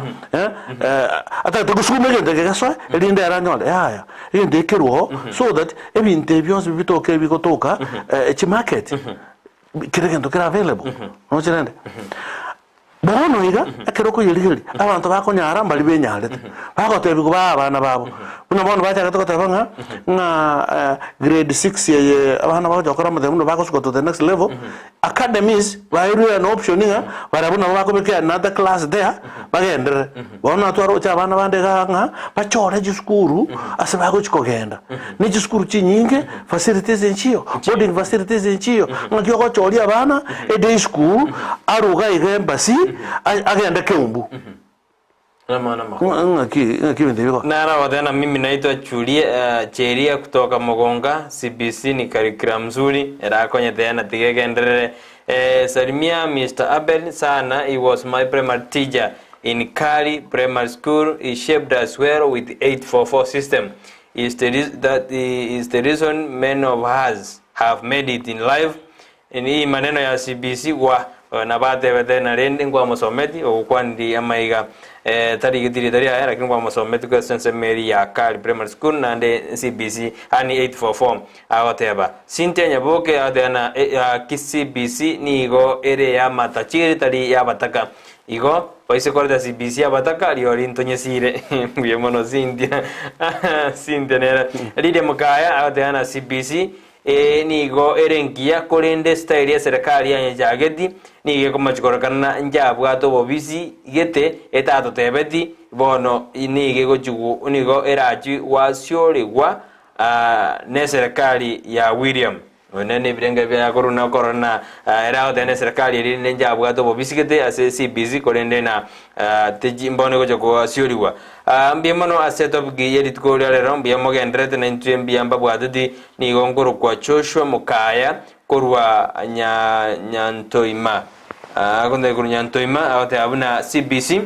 atagete gosukuma egento eke gesoe erinde ere anyore, yaya. Egento eke kerwe so that ebinto ebi bionsi bitoke bigotoka chimarket, kera egento kere available, roche rende? Bono iga, ekero okoyerigereria, abanto bakonyara mbaria benyarete, bagotebiwa bae abana babo, buna bono bachagete goteba ng'a ng'a grade six eye abana bagocha gokora amatemo buna bagosuka to the next level, Academies baeirwe an option ng'a barabwo nabo bakobeka another class there bagenderere. Bono natwaroche abana bande igaa ng'a bachore chisukuru ase bagochi kogenda. Ne chisukuru chinyinge facilities nchiyo, boarding facilities nchiyo, ng'aki ogochoria abana e day school arwe iga iga embassy agende Keumbu.
Namang'ana amakoro.
Ng'aki ng'aki ebinto ebi bikoba.
Nara goteba na mimi naitwa Chulie, eh, Cheria kutoka Mogonga, CBC ni curriculum nzuri erakonyete yana tiga egenderere. Eh, salimia Mr. Abel sana, he was my primary teacher in Kali Primary School, he shaped us well with 844 system. Is the, that is the reason many of us have made it in life. Hii maneno ya CBC gwa nabatebete na rende nkwamosometi ogokwaniri amaiga eh, tari getiri tari aya lakini nkwamosometi kwa ensemo eria ya Kali Primary School naende CBC ani 844 agoteba Cynthia Nyaboke agoteba na eh, ki CBC nigo ere ya amatachiri tari ya abataka igo baise koreta CBC abataka riori ntonyesire mbuya mono Cynthia Cynthia nere Lydia Mukaya agoteba na CBC Ee, nigo ere engiya, korende style y'eserekari ya Nyanchageti nigo ekomochia kororekana na njabwate obobisi gete etatotebeti, bono nigo egochia nigo erachie gwasiorigwa neserekari ya William. One nebirengererio biaye korwa na okorora na ere agoteba neserekari eria rende njabwate obobisi gete ase CBC korende na techi mbono egochia gwasiorigwa. Mbuya mono ase etopic ye rituko ria rero, mbuya mogendererete naintwe mbuya mbabwateti Nigo nkorokwa Joshua Mukaya korwa Nyantoima. Agontebia korwa Nyantoima, agoteba buna CBC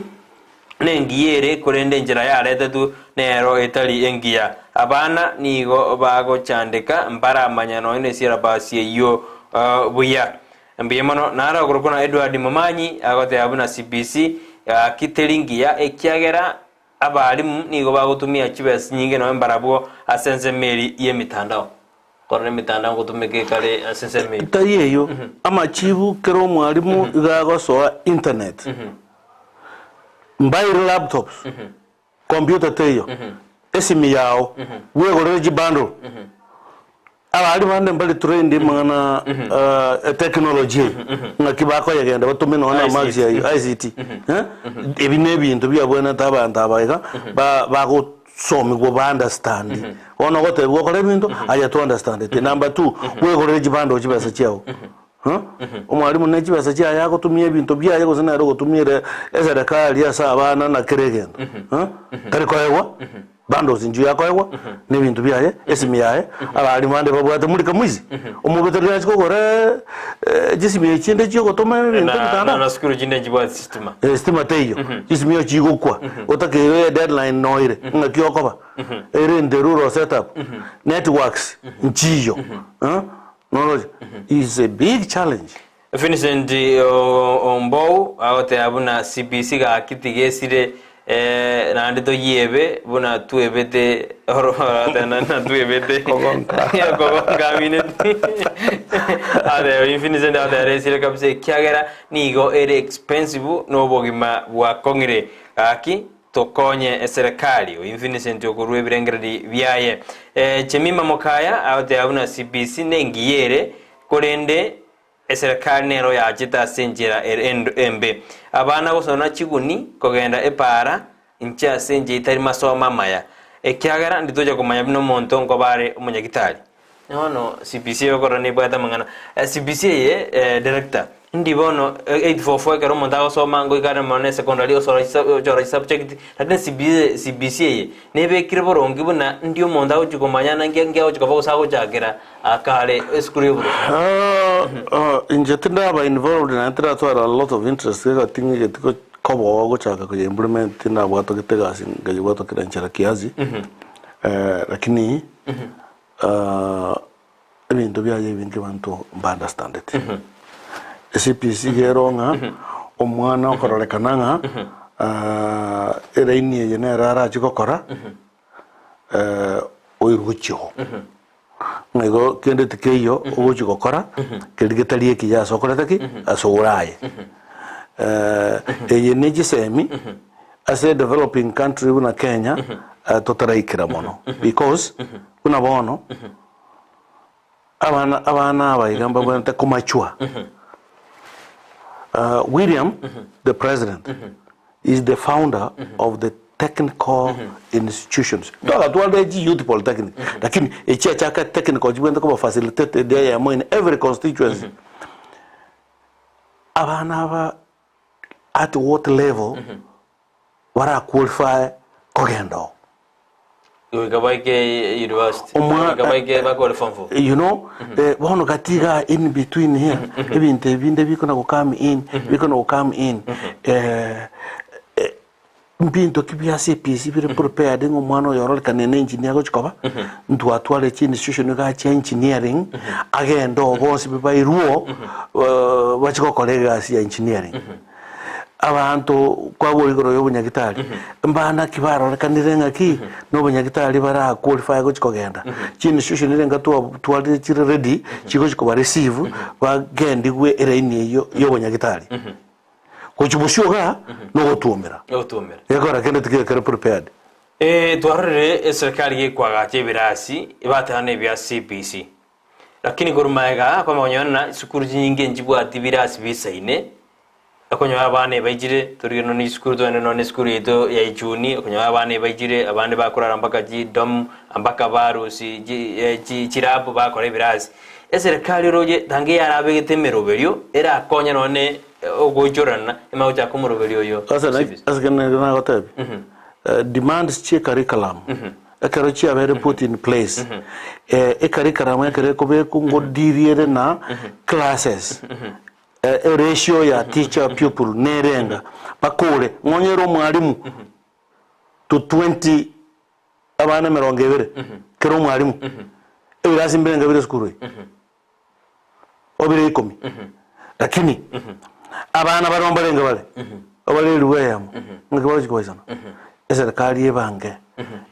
nengiya ere korende enchera yaretetwe nero etari engiya. Abana nigo bagochandeka mbaramanya nonya ne syllabus eyio buya. Mbuya mono naro akorokwa na Edward Momanyi agoteba buna CBC gaki teri ngiya ekiagera Abalimu nigo bagotumia chibesa chinyinge nonya mbarabwo ase ensemo eria y'emitandao. Korora emitandao ngotumeka ekare ase ensemo eyio.
Tari eyio, amachibu kera omwalimu iga agosoa internet, mbaire laptops, computer teiyo, esimi yao, bwegorere chibundle. Abaria bande mbare trained amang'ana e technology eye, ng'aki bakoyegenda batome nonya na amarks ayio ICT eh, ebi na ebinto biabwenerete abanto aba iga ba bagosomigwa ba understand. Bono ogotebiwa okore ebinto, aye to understandeti. Number two, bwegorere chibando chibesa chiago eh, omwalimu ne chibesa chiaye agotumia ebinto biaye gose nere ogotumia ere eserekari ase abana na kera egento eh, tari koegwa. Bundles inchuo yakoegwa na ebinto biaye, esimi yaye, abarimu bande babwate muri kamwisi, omobete riria achia kogora chisimi echi chinde chiogotoma ebinto
Na
emitandao.
na sukuru chinde nchibwati sitima.
Eh, sitima teiyo, chisimi echio chigokwa, otakeire deadline noire, ng'aki okoba, ere in the rural setup, networks nchiyo, eh, noroche, is a big challenge.
Vincent Ombou agoteba buna CBC gaki tigesire naende toyiebe buna twebete na twebete
Kogonka.
kogonka amineti ateba Vincent agoteba resire kabisa ekiagera nigo ere expensive na obogima bwakong'ire gaki tokonye eserekari. Oyo Vincent okorua ebirengererio biaye. Jemimah Mokaya agoteba buna CBC nengiya ere. Korende eserekari nero yachete ase enchera ere embe. Abana gosona chiguni kogenda epaara inche ase enchera etari masomo amaya, ekiagera nditocha komanya buna omonto nkoba are omonyagitari. Bono CBC egokorora nebwate amang'ana. CBC eye director, ndi bono 844 ekero omonto agosoma ngoika are mono ne secondary osora ochora chisubject, lakini CBC CBC eye nebekire boronge buna ndi omonto agochi komanya naki nki agochi koba gose agochakera akare esukuru y'oboronge.
Inche tindaba involved naende tindatwara a lot of interest egati ng'egeti koboa gochaka koye implement tindabwatogete egasi nkayebwatokera enchera kiasi, lakini ebinto biaye ebinge abanto mba understandeti. ECPC iga ero ng'a omwana okororekana ng'a eraini eye nere arache gokora oiruchio. Ng'a igo kende tikeiyo ogochi gokora keria getari ekiya ase okorete ki? Ase oraye. Eye ne chisemi ase developing country buna Kenya totaraikera mono because buna bono abana abana aba iga mbabwenerete komachua. William the president is the founder of the technical institutions. Twagatwarire chi youth polytechnic lakini echiachaka technical chibwenerete koba facilitated eyemo in every constituency. Abana aba at what level bara qualify kogenda oo?
Goika baike university.
Omwa-
Goika baike bakore form four.
You know, eh, bono gati iga in between here, ebinto ebi binde bikona go come in, bikona go come in. Eh, eh, mbinto ki bia CPC bire prepared ng'a omwana oyo ororekane ne engineer agochi koba, ntwatware chi institution iga chia engineering, agende oo bonsi bi bairwo, eh, bachi gokora egasi ya engineering. Abanto kwabora igoro y'obonyagitari, mbana ki barorekanire ng'aki nobonyagitari bara qualify gochi kogenda. Chi institution ere twa twarire chire ready chigochi koba receive bagendigwe eraini eyio y'obonyagitari. Gochi bosio igaa nogotwomera.
Ogotwomera.
Gekogera kende tikeri kere prepared.
Eh, twarorire eserikari gekwagacha ebirasi, ebateba na ebia CBC. Lakini korwa magega kwamanya ng'a chisukuru chinyinge nchibwati birasi bisaine, okonyora abana ebaichire, torigereria nonya chisukuru togende nonya esukuru yaito ya Ichuni, okonyora abana ebaichire, abande bakorara mpaka chidom, mpaka barusia chi chi chirabu bakora ebirasi. Eserekari oroche tange yarabegete emeroberio, erakonye nonya ne ogoichorana, emanye gochaka omoroberio oyo
Ase na
CBC.
ase kende nagotebia, demands chie curriculum. Ekero chiabeire put in place, ecurriculum ekero ekobekwa ngodirie ere na classes, eratio ya teacher pupil nerenga, bakore ng'onye ere omwalimu to 20 abana emerongo ebere kera omwalimu, ebirasi mbirenga bire esukuru eye? Obire ikomi. Lakini abana baria mbarenge bare obare elifu eyemo ng'aki bagochia kobaisana? Eserikari ebange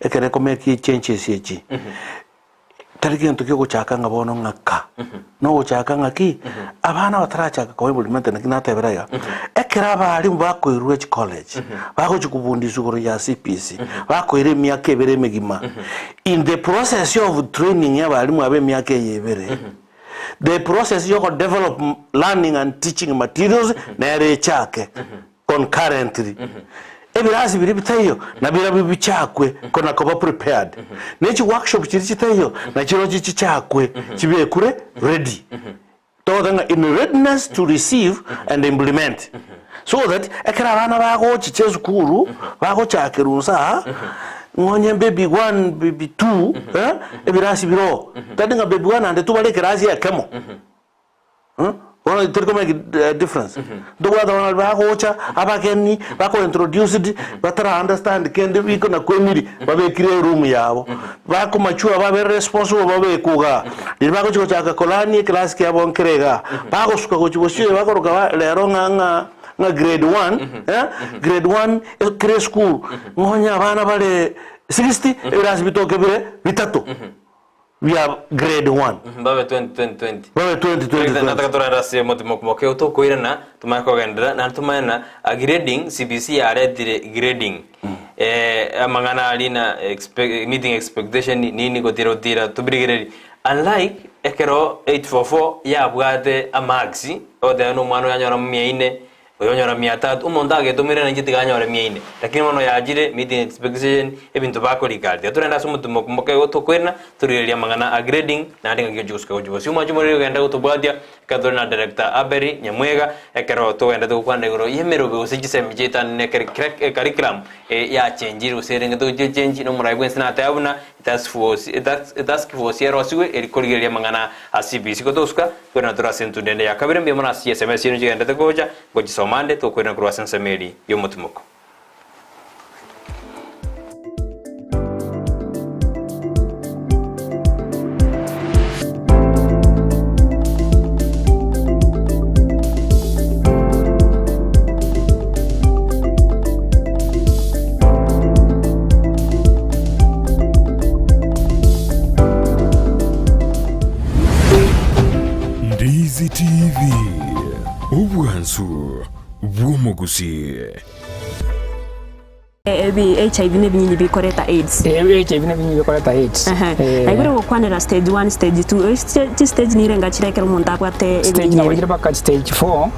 ekero ekomake echanges echi tari gento kiogochaka ng'a bono ng'aka nogochaka ng'aki abana batarachaka koba implemented naki natebera iga ekero abalimu bakoirwa echicollege bagochia kobundiswa igoro ya CBC bakoira emiaka ebere emegima in the process of training ya abalimu aba emiaka eye ebere The process ya okodevelop learning and teaching materials nere echake concurrently. Ebirasi biria bitaiyo nabirabio bichakwe kona koba prepared. Ne chi workshop chiria chitaiyo nachirochio chichakwe chibekure ready. Togoteba ng'a in readiness to receive and implement. So that ekero abana bagochicha esukuru bagochakerwa nse aa ng'onye baby one, baby two eh, ebirasi bire oo tari ng'a baby one and two bare ekerasi ekemo bono tori ko make difference ntobwate abana baria bagocha abageni bako introduced batara understand kende biko na kwemiri babekire eroom yabo bako mature babe responsible babekwe igaa riria bagochi gochaka kolearn ekerasi kiabo nkere igaa bagosuka gochi bosio bakoroka ba rero ng'a ng'a ng'a grade one eh, grade one kera esukuru ng'onye abana bare 60 ebirasi bitoke bire bitato bia grade one.
Babe 20 20 20.
Babe 20 20 20.
Nataka torende ase omotimoke tokoirana tomanye kogenderera naende tomanye na grading CBC yaretire grading eh, amang'ana aria na expect, meeting expectation nini gotira gotira tobirigereri. Unlike ekero 844 yabwate amarks, ogoteba nomwana oyo anyora mia ine, Oyo onyora mia tatu, omonto agetomire nainche tiga anyore mia ine. Lakini bono yachire meeting expectation, ebinto bakorika aria. Tiga torende ase omotwe moke igo tokoirana, torigererie amang'ana a grading, naende ng'aki gochia gosuka gochia bosio. Omwanchi omoriri ogende gotobwatia, ekero tore na Director Aberi Nyamwega, ekero togendete gokwana igoro y'emerobe gose chisemi chiaetanire ne curriculum yachenchire gose erengete gochia echenchi, na omorai bwensi nateba buna etask force, etask force erosiwe eri korigereria amang'ana a CBC. Gotosuka, Kwerana tore ase entunda ende ya kabere mbuya mono ase chiesemo ase chiaino chigenderete gocha, ngochisoma ande, tokwerana korwa ase ensemo eri y'omotimoko.
Ndizi TV, obwansu bw'omogusii.
Ebi HIV na ebinyinyi bikoreta AIDS.
HIV na ebinyinyi bikoreta AIDS.
Ehe. Na igoro gokwanera stage 1, stage 2, chi stage nire enga chire ekero omonto abwate
Stage
ebinyinyi
nabo
ebi.
chire mpaka stage 4,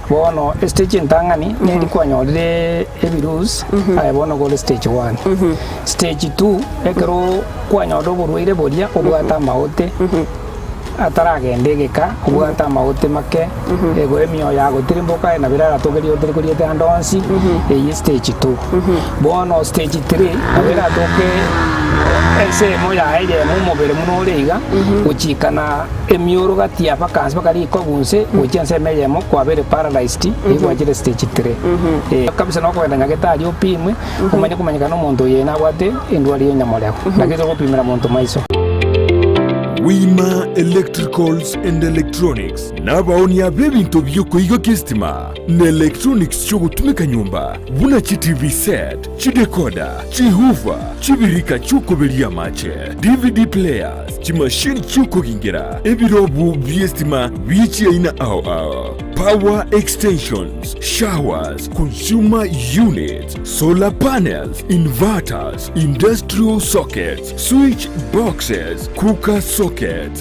bono estage entang'ani neri kwanyorire ebirusi, aye bono gore stage 1. Stage 2, ekero kwanyorire oborwaire boria obwate amaote, ataragenda egeka, obwate amaote make, ego emioyo yagotirimboka aye nabo eraratoke riote rikoriete ande onsi, eyio stage 2. Bono stage 3, nabo eratoke ensemo yaye eyemo omobere buna ore iga, gochikana emioro gati ya mpaka nse mpaka rikobu nse, gochia ensemo eyemo kwabeire paralyzed, eyio gwachire stage 3. Eh, kabisa nokogenda nyagetari opimwe, omanye komanyekana omonto oyo nabwate endwari ya enyamorero, lakini togopimera monto maiso.
Wima Electricals and Electronics nabaonia b'ebinto bi'okoigokia esitima na electronics chi'ogotumeka nyomba buna chi TV set, chidecoder, chihoofer, chibirika chi'okoberia amache, DVD players, chimashini chi'okogingera, ebirobu bi'esitima bie chiaina ao ao, power extensions, showers, consumer units, solar panels, inverters, industrial sockets, switch boxes, cooker sockets,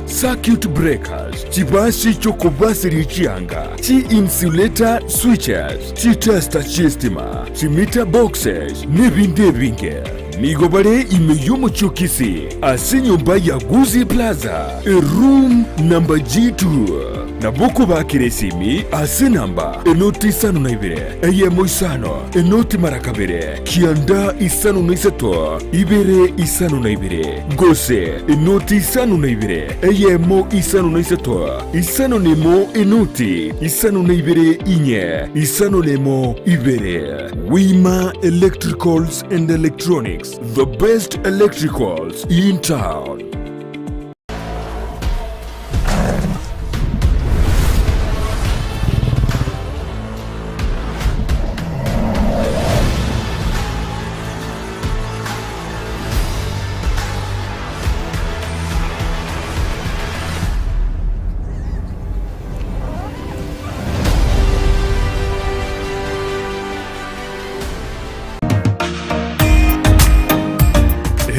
circuit breakers, chibasi chi'okobaseria chianga, chi-insulator switches, chitester chi'estima, chimeter boxes, nebinde ebinge. Nigo bare ime y'omochie o Kisii ase enyomba ya Gusii Plaza, eroom number G2. Nabo okobakera esimi ase enamba enoti isano na ibere, eyemo isano, enoti mara kabere, kianda isano na isato, ibere isano na ibere, gose enoti isano na ibere, eyemo isano na isato, isano na emo enoti isano na ibere inye, isano na emo ibere. Wima Electricals and Electronics, the best electricals in town.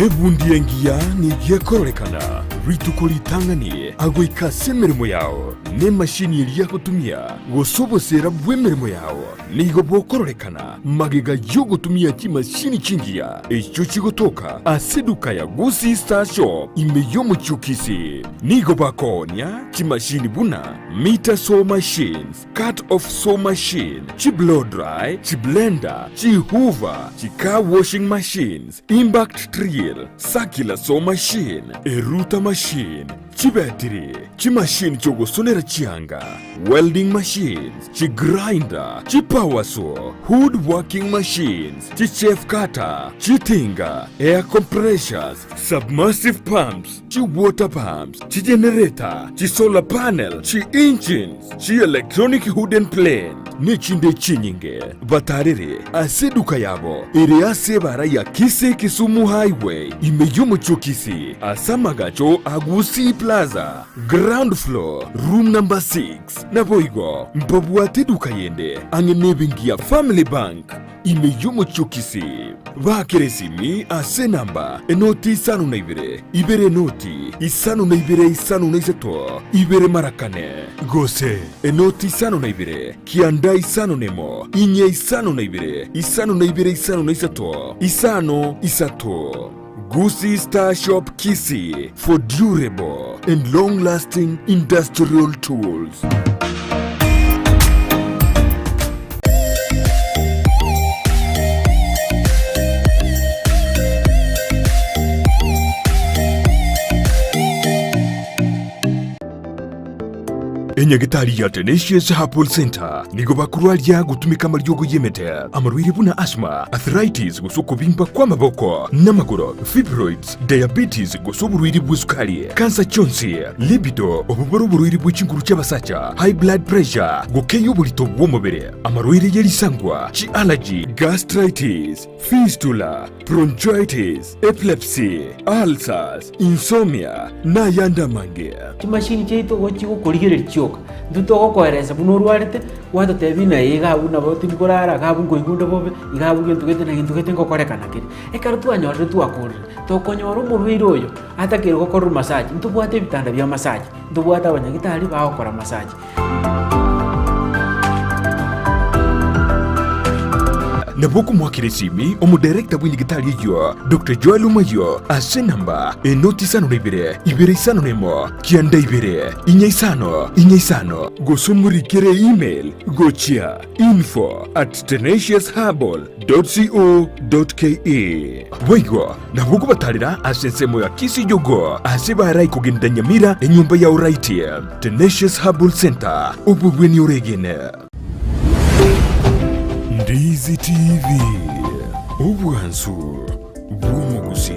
Ebundi engiya nigo ekororekana rituko ritang'ani agoika ase emeremo yao, na emashini eria agotumia, gose oboseera bw'emeremo yao nigo bokororekana magega y'ogotumia chimashini chingiya echio chigotoka ase eduka ya Gusii Star Shop ime y'omochie o Kisii. Nigo bakoonia chimashini buna meter saw machines, Cut off saw machine, chi blow dry, chi blender, chi hoover, chi car washing machines, impact drill, circular saw machine, eruta machine, chibetiri, chimachine chiogosonera chianga, welding machines, chi grinder, chi power saw, wood working machines, chi chaff cutter, chitinga, air compressors, submersive pumps, chi water pumps, chi generator, chi solar panel, chi engines, Chi-electronic wooden plane, ne chinde chinyinge batarere ase eduka yabo ere ase ebara ya Kisii Kisumu Highway ime y'omochie o Kisii ase amagacho a Gusii Plaza, ground floor, room number 6. Naboigo mbabwate eduka yende ang'e nebenki ya Family Bank. ime y'omochie o Kisii. Baakere esimi ase enamba enoti isano na ibere, ibere enoti, isano na ibere isano na isato, ibere mara kane, gose enoti isano na ibere, kianda isano na emo, inye isano na ibere, isano na ibere isano na isato, isano isato. Gusii Star Shop Kisii for durable and long-lasting industrial tools. Enyagitari ya Tenacious Herbal Center nigo bakorwaria gotumeka amariogo y'emete, amarwaire buna asthma, arthritis gose okobimba kw'amaboko n'amagoro, fibroids, diabetes gose oborwaire bw'esukari, kansa chionsi, libido, obobore oborwaire bwe chinguru chi'abasacha, high blood pressure, gokeyia oborito bw'omobere, amarwaire ye risangwa, chi'allergy, gastritis, fistula, bronchitis, epilepsy, ulcers, insomnia, na ayande amange.
Chimashini chiaito igo chigokorigereria chioka, intwe togokoeresa buna orwarete, gwatotebia ng'a iga abwo nabo tindi korara, iga abwo nkoigwa onde bobe, iga abwo gento gete na gento gete ngokorekana kere. Ekero twanyorire twakorire, tokonyora omorwaire oyo atakeire gokorerwa massage, ntobwate ebitanda bia massage, ntobwate abanyagitari bagokora massage.
Nabo okomoakera esimi omodirector bw'enyagitari eyio, Doctor Joel Omayio, ase enamba enoti isano na ibere, ibere isano na emo, kianda ibere, inya isano, inya isano, gose omorikere email gochia info at tenaciousherbal dot co dot ke. Boigo nabo okobatarera ase ensemo ya Kisijogo ase barai kogenda Nyamira enyomba ya Oraiti, Tenacious Herbal Center, obobweni oregene. Ndizi TV, obwansu bw'omogusii.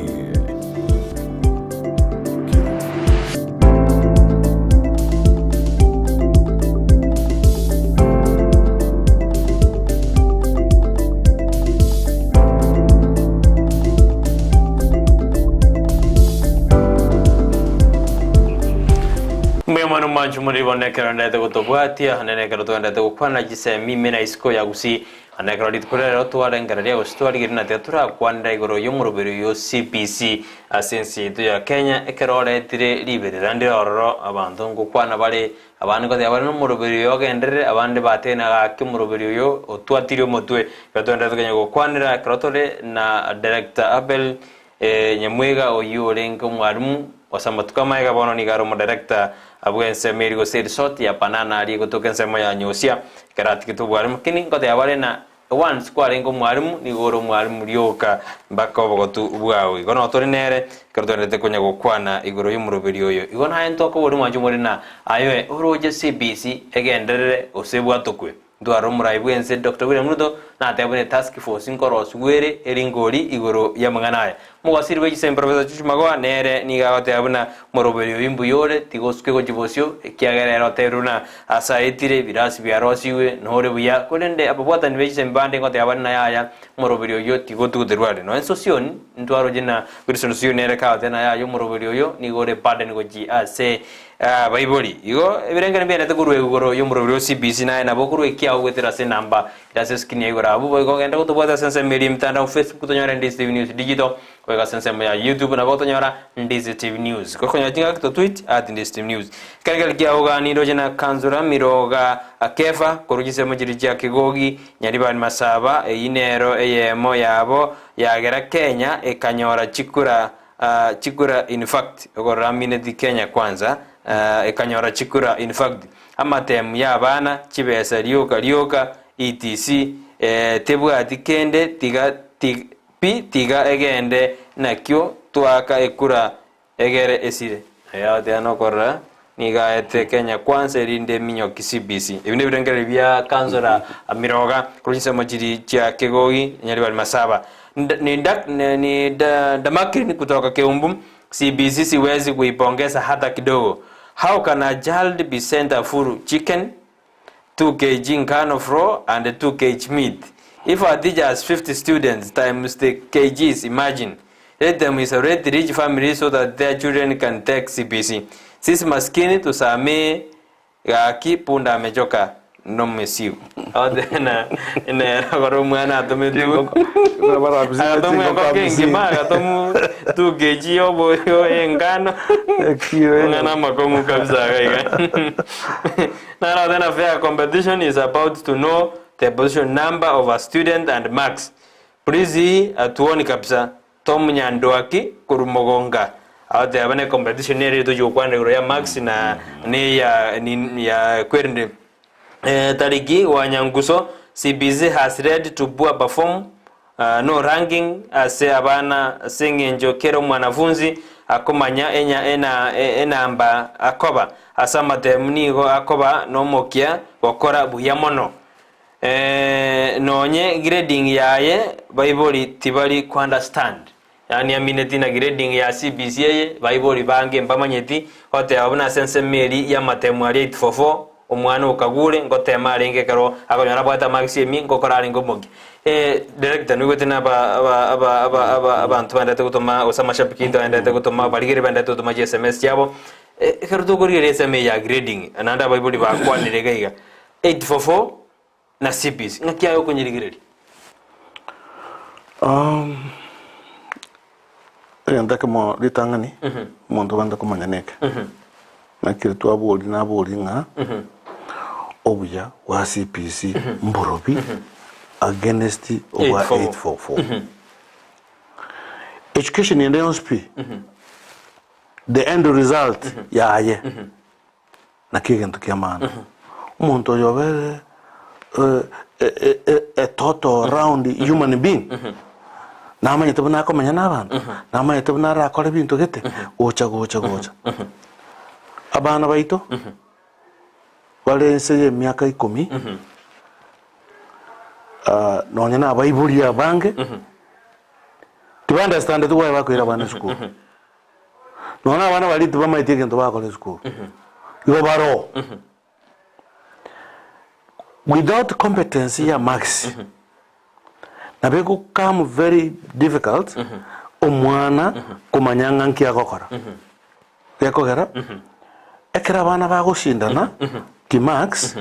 Mbuya mono mwanchu muri bono ekero ndete gotobwatia naende ekero twaendete gokwana chisemi ime na isiko ya Gusii. Naende ekero rituko riarero twarengereria gose twarigereria na tiga torakwanera igoro y'omoroberi oyo CBC ase ense yaito ya Kenya ekero oretire riberera ndire ororo abanto ngokwana bare Abande ngoteba bare nomoroberi oyo ogenderere, abande batebire gaki omoroberi oyo otwatirie omotwe. Ekero togendererete konya gokwanera ekero tore na Director Abel Nyamwega oyio orenge omwalimu ase amatuko amaega bono nigo are omodirector bw'ensemo eria gose eresort ya Banana aria egotoka ensemo ya Nyosia ekero atigete obwalimu. Lakini ngoteba bare na Once kwarenge omwalimu, nigo ore omwalimu rioka mpaka obogotu bwao. Igo noo tore nere, ekero twenderete konya gokwana igoro y'omoroberi oyo. Igo naye ntwakoboria mwanche more na aye oroche CBC egenderere gose ebwatokwe. Ntware omorai bw'ense Doctor William Ruto nateba buna etask force nkorosiwa ere eringori igoro y'amang'ana aya. Omogwasiri bwe chisemi Professor Chuchu Magoha nere nigo agoteba buna moroberi oyo imbuya ore tiga osuke gochia bosio ekiagera ere otebire buna ase aetire ebirasi biarosigwe nore buya korende ababwatani be chisemi bande ngoteba bare na yaya moroberi oyio tiga otuguterwe are nonya Sosioni ntwaroche na Wilson Sosioni nere kagoteba na yaya omoroberi oyo nigo ore burden gochia ase abaibori. Igo ebirengererio mbiarete korwa igoro y'omoroberi o CBC naye nabo okorwa ekiao goetera ase enamba Ere ase escreen ya igoro abwo boigo ogende gotobwata ase ensemo eria y'emitandao Facebook tonyore Ndizi TV News Digital goika ase ensemo ya YouTube nabo otonyora Ndizi TV News gokonyora chingaki to tweet at Ndizi TV News Ekerengerio kiao oganiroche na Kanzura Miroga Kefa korwa chinsemo chiria chia Kigogi Nyaribari Masaba eyio nero eyemo yabo yagera Kenya ekanyora chikura chikura in fact okorora mineti Kenya Kwanza ekanyora chikura in fact Amatemu y'abana, chibesa rioka rioka, etc. Tebwati kende tiga pi tiga egende nakio twaaka ekura egere esire. Aye nokorora nigo aete Kenya Kwanza erinde eminyoki CBC. Ebi nebirengererio bia Councillor Miroga korwa chinsemo chiri chia Kegogi, Nyaribari Masaba. Ni Damakrin kutoka Keumbu, CBC siwezi kuipongeza hata kidogo. How can a child be sent a full chicken, 2 kg ngano flour and 2 kg meat? If a teacher has 50 students times the kgs, imagine. Let them isolate rich families so that their children can take CBC. Sisi maskini tusamee gaki punda amechoka nomesigo. Otena nero kora omwana atometwe
Chingoko- barabisi
agatomwa
chingoko
engoko
hamsini.
engima agatomu tukechi oboyo engano
Ekiro eno.
Ng'ana amakongu kabisa iga iga. Naro then a fair competition is about to know the position number of a student and marks. Please atuoni kabisa Tom Nyanduaki korwa Mogonga agoteba ne competition nere tochi gokwana igoro ya marks na ne ya ni ya kwerende eh, tariki wa Nyanguso CBC has led to poor perform uh, no ranking ase abana ase eng'encho kera omwanafunzi akomanya enya ena enamba akoba ase amatemu nigo akoba nomokia gokora buya mono. Nonye grading yaye baibori tibari ko understand yaani amineti na grading ya CBC eye baibori bange mbamanyeti goteba buna ase ensemo eria y'amatemo aria 844 omwana okagure ngotema arenge ekero akonyora abwate amarks emi ngokora arenge omokia. Director noigwete na aba aba aba aba aba abanto baendete gotoma gose amashabiki aito aendete gotoma abarigereria baendete gotoma chi sms chiabo ekero tokorigereria ensemo eye ya grading naende abaibori bakwanire iga iga 844 na CBC, ng'aki aye okonyerigereria?
Egento ekemo ritang'ani, omonto obwenerete komanya neke, naki twabori nabori ng'a obuya bwa CBC mborobi against obwa 844. Education ende yonsi pi, the end result yaye. Naki egento ki'amana. Omonto oyo obere a total round human being, namanyete buna akomenya na abanto, namanyete buna arakore ebinto gete, gocha gocha gocha. Abana baito, bare inse ya emiaka ikomi, nonya na abaibori abange, tiba-understandeti why bakoira abana esukuru. Nonya na abana baria tibamaeti egento bagokora esukuru, igo baroo. Without competence ya marks, nabo egocome very difficult omwana komanya ng'a nki agokora. Gekogera, ekero abana bagoshindana kimarks,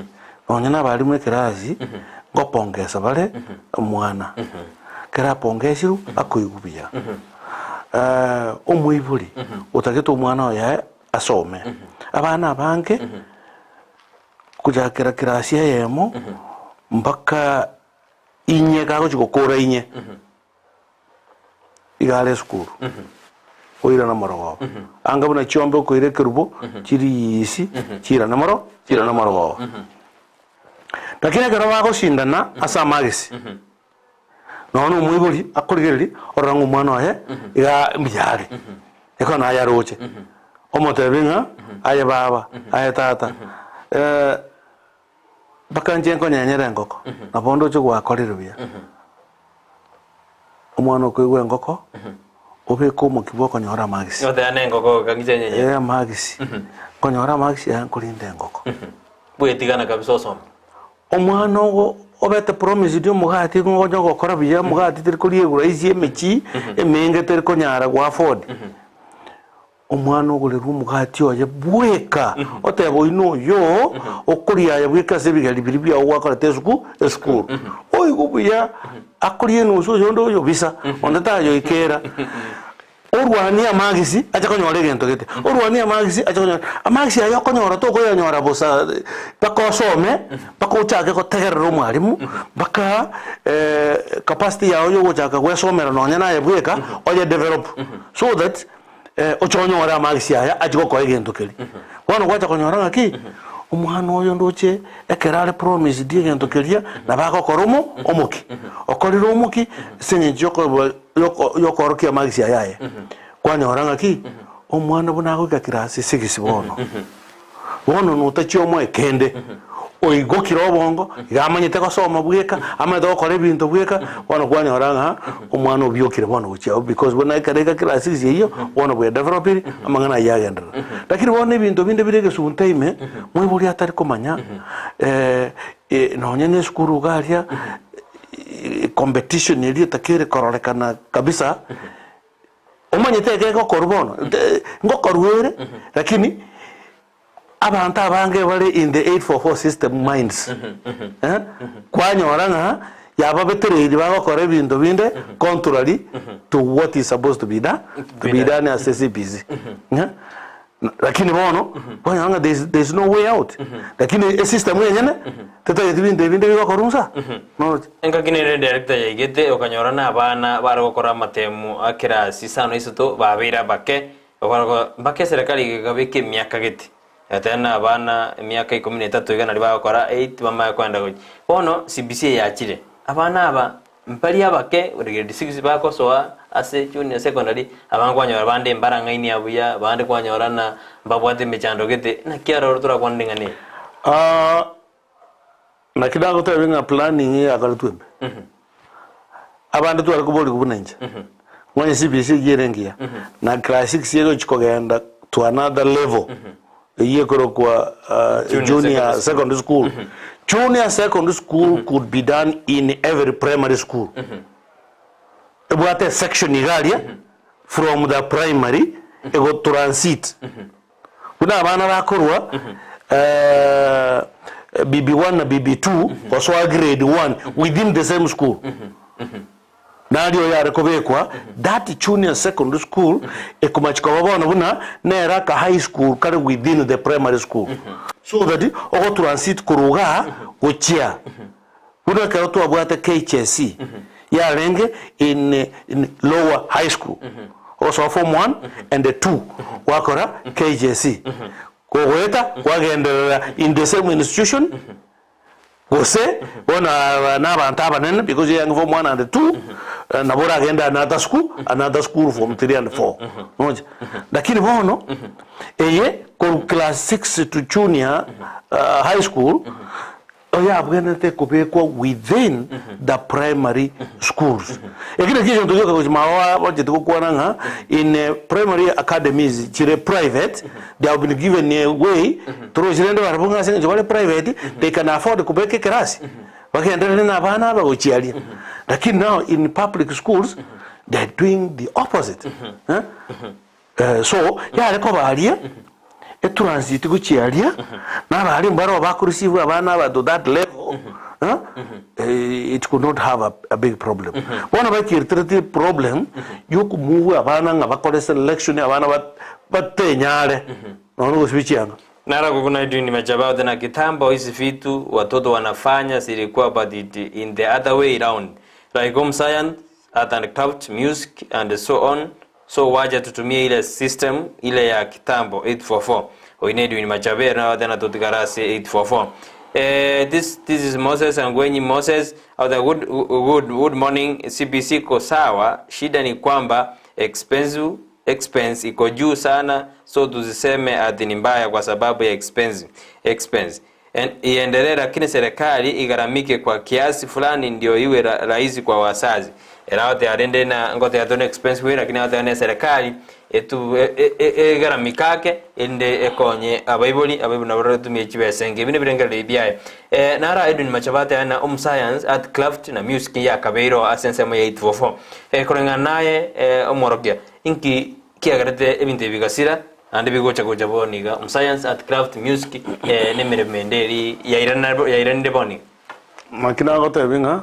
nonya na abalimu ekerasi, ngopongesa bare omwana. Ekero apongesirwe, akoigwa buya. Omoibori otagete omwana oye asome, abana abange gochakera kirasi eyemo mpaka inye kagochia gokora inye, iga are esukuru, oirana morogoba. Anga buna chiombe okoira ekerubo chiriisi chiirane moro chiirane morogoba. Lakini ekero bagoshindana ase amagesi. Nonya na omoibori akorigereria orora ng'a omwana oye iga mbuya are, ekero naye aroche, omotebi ng'a aye baba, aye tata, mpaka inche nkonyenyere engoko, nabo ndoche gwakorire buya. Omwana okoigwa engoko, obeke omokia bwa okonyora amagisi.
Oteba na engoko kang'iche nyenyere.
Eh, amagisi. Nkonyora amagisi aya nkorinde engoko.
Bwetigana kabisa osome.
Omwana ogo obete promised omogati ng'a onya gokora buya, omogati teri koriegwa rahisi emechie emenge teri konyara go afford. Omwana ogorerwe omogati oye bweka, oteba oyio na oyoo, okoria aye bweka ase ebigeri biria biago gwakorete esuku esukuru. Oigwe buya, akorie enusu oyonde oyobisa, onde tayoikera. Orwanie amagisi ache konyora egento gete, orwanie amagisi ache konyora, amagisi aya okonyora tokoyanyora bosa mpaka osome, mpaka ochake gotegerera omwalimu, mpaka capacity yago ya ogochaka goesomera nonye naye bweka, oye develop so that oche onyore amagisi aya achie gokoa egento keria. Bono gwacha konyora ng'aki, omwana oyo ndoche ekero are promised egento keria, nabo agokora omo omokia, okorire omokia ase eng'encho yokoba yoko yokoorokia amagisi aya aye, kwanyora ng'aki, omwana buna agoika kirasi sigisi bono, bono notachia omoe kende, oigokire obongo, iga amanyete gosoma bweka, amanyete gokora ebinto bweka, bono kwanyora ng'a omwana obiokire bono gochia abwo because buna ekero aika kirasi sigisi eyio, bono bwe developire, amang'ana ayio agenderera. Lakini bono ebinto binde bire egesunte ime, moibori atari komanya nonye na esukuru iga aria. Competition eria etakere kororekana kabisa, omanyete eke egokorwa bono, ngokorwa ere, lakini. Abanto abange bare in the 844 system minds, eh, kwanyora ng'a yababetereirie bagokora ebinto binde contrary to what is supposed to be done, to be done ase CBC. Eh, lakini bono kwanyora ng'a there is, there is no way out. Lakini esystem enyene tetageti binto ebinde bigokorwa nsa, noroche.
Engaki nere director yaigete okanyora na abana bare gokora amatemu a class isano isato babeire abake Okorokwa mpaka eserekari egekabeka emiaka gete, egateba na abana emiaka ikomi na etato iga naria bagokora eight bamanye koenda gochia. Bono CBC eye yachire, abana aba mbari abake ore grade six bagosoa ase junior secondary, abange kwanyora bande mbarang'aini abuya, abande kwanyora ng'a mbabwate emechando gete, naki aroro torakwane ring'ana eri?
Naki nagotebia ng'a planning yakoretwe embe. Abande tware koborigwa buna inche, ng'onye CBC eyio ere engiya, na class six egochi kogenda to another level, eyio ekorokwa
Junior
junior secondary school. Junior secondary school could be done in every primary school. Ebwate esection iga aria from the primary ego transit. Buna abana bakorwa BB1 na BB2 gosoa grade 1 within the same school. Nario yare kobekwa that junior secondary school ekomachi koba bono buna nere aka high school kare within the primary school. So that ogotransit korwa igaa gochia buna ekero twabwate KHSE yarenge in in lower high school ogosoa form one and two gwakora KHSE kogoeta kwagenderera in the same institution gose bono aba na abanto abanene because eyange form one and two nabo oragende another school another school form three and four noche lakini bono eye korwa class six to junior high school Oyabwenerete kobekwa within the primary schools. Eki nakio egento gioka gochia mago banchete gokwana ng'a in primary academies chire private, they have been given a way, torochi rende barabwo ng'a ase eng'encho bare private, they can afford kobeka ekerasi, bagenderere na abana aba gochia aria. Lakini now in public schools, they are doing the opposite. Eh? So, yare koba aria, etransit gochia aria, na abaria mbaro bakoreceive abana aba to that level, eh, it could not have a, a big problem. Bono baikeretereti problem yokomove abana ng'a bakore selection abana bat- batenyare nonya gosibia chianga.
Nara kuna Edwin Machaba tena kitambo hizi vitu watoto wanafanya zilikuwa but it in the other way round like home science art and craft music and so on so wacha tutumie ile system ile ya kitambo 844 oine Edwin Machabe na tena tutigara ase 844 Eh, this this is Moses Angwenyi Moses of the good, good, good morning CBC iko sawa shida ni kwamba expensive expense iko juu sana so tusiseme ati ni mbaya kwa sababu ya expense expense iendelee lakini serikali igharamike kwa kiasi fulani ndio iwe rahisi kwa wazazi eraote arende na ngote atone expense we lakini ate ne serikali etu egaramikake ende ekonye abaibori abaibori nabo batumie chibesa enke bine birengererio biaye nara Edwin Machabate ana om science art craft na music ya kabeiro ase ensemo ya 844 koreng'ana naye omworokia inki kiagerete ebinto ebi bigasira naende bigocha gocha bono iga om science art craft music na emeremo ende eri yairanire bono iga.
Naki nagotebia ng'a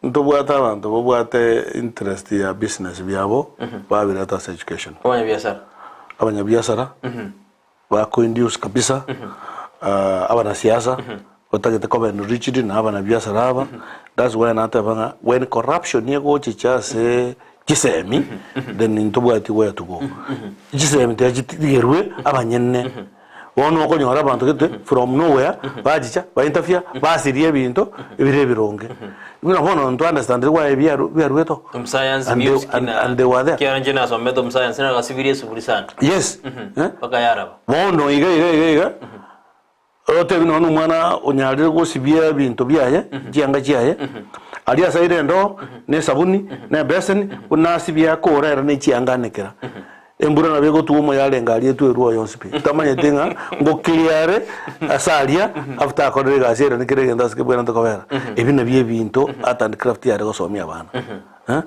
ntobwate abanto babwate interest ya business biabo babirete ase education.
Abanyabiasara.
Abanyabiasara bakoinduce kabisa abanasiasa batagete koba enriched na abanabiasara aba that's why nateba ng'a when corruption egochicha ase chisemi then ntobwati where to go. Chisemi tiga chitigerwe abanyene. Bono okonyora abanto gete from nowhere bachicha ba interfere basiria ebinto ebire ebironge. Buna bono nto understand why biaru biaruete oo.
Omusayansi
And they,
music
and,
na
and they were there.
kiara inche nasomete omusayansi nagasibirie esukuru sana
Yes. Eh?
mpaka yaraba.
Bono iga iga iga iga otebi nonya na omwana onyarire gosibia ebinto biaye chianga chiaye aria asaire endoo na esabuni na ebeseni buna asibia akore ere ne chianga anekera. Embura nabo egotwa omoyare aria etwe erwa yonsi pi. Tamanyeti ng'a ngokiria are ase aria after akorire egasi ere nekere egento ase kebwenerete kobera. Ebi nabio ebinto art and craft yare gosomia abana. Eh?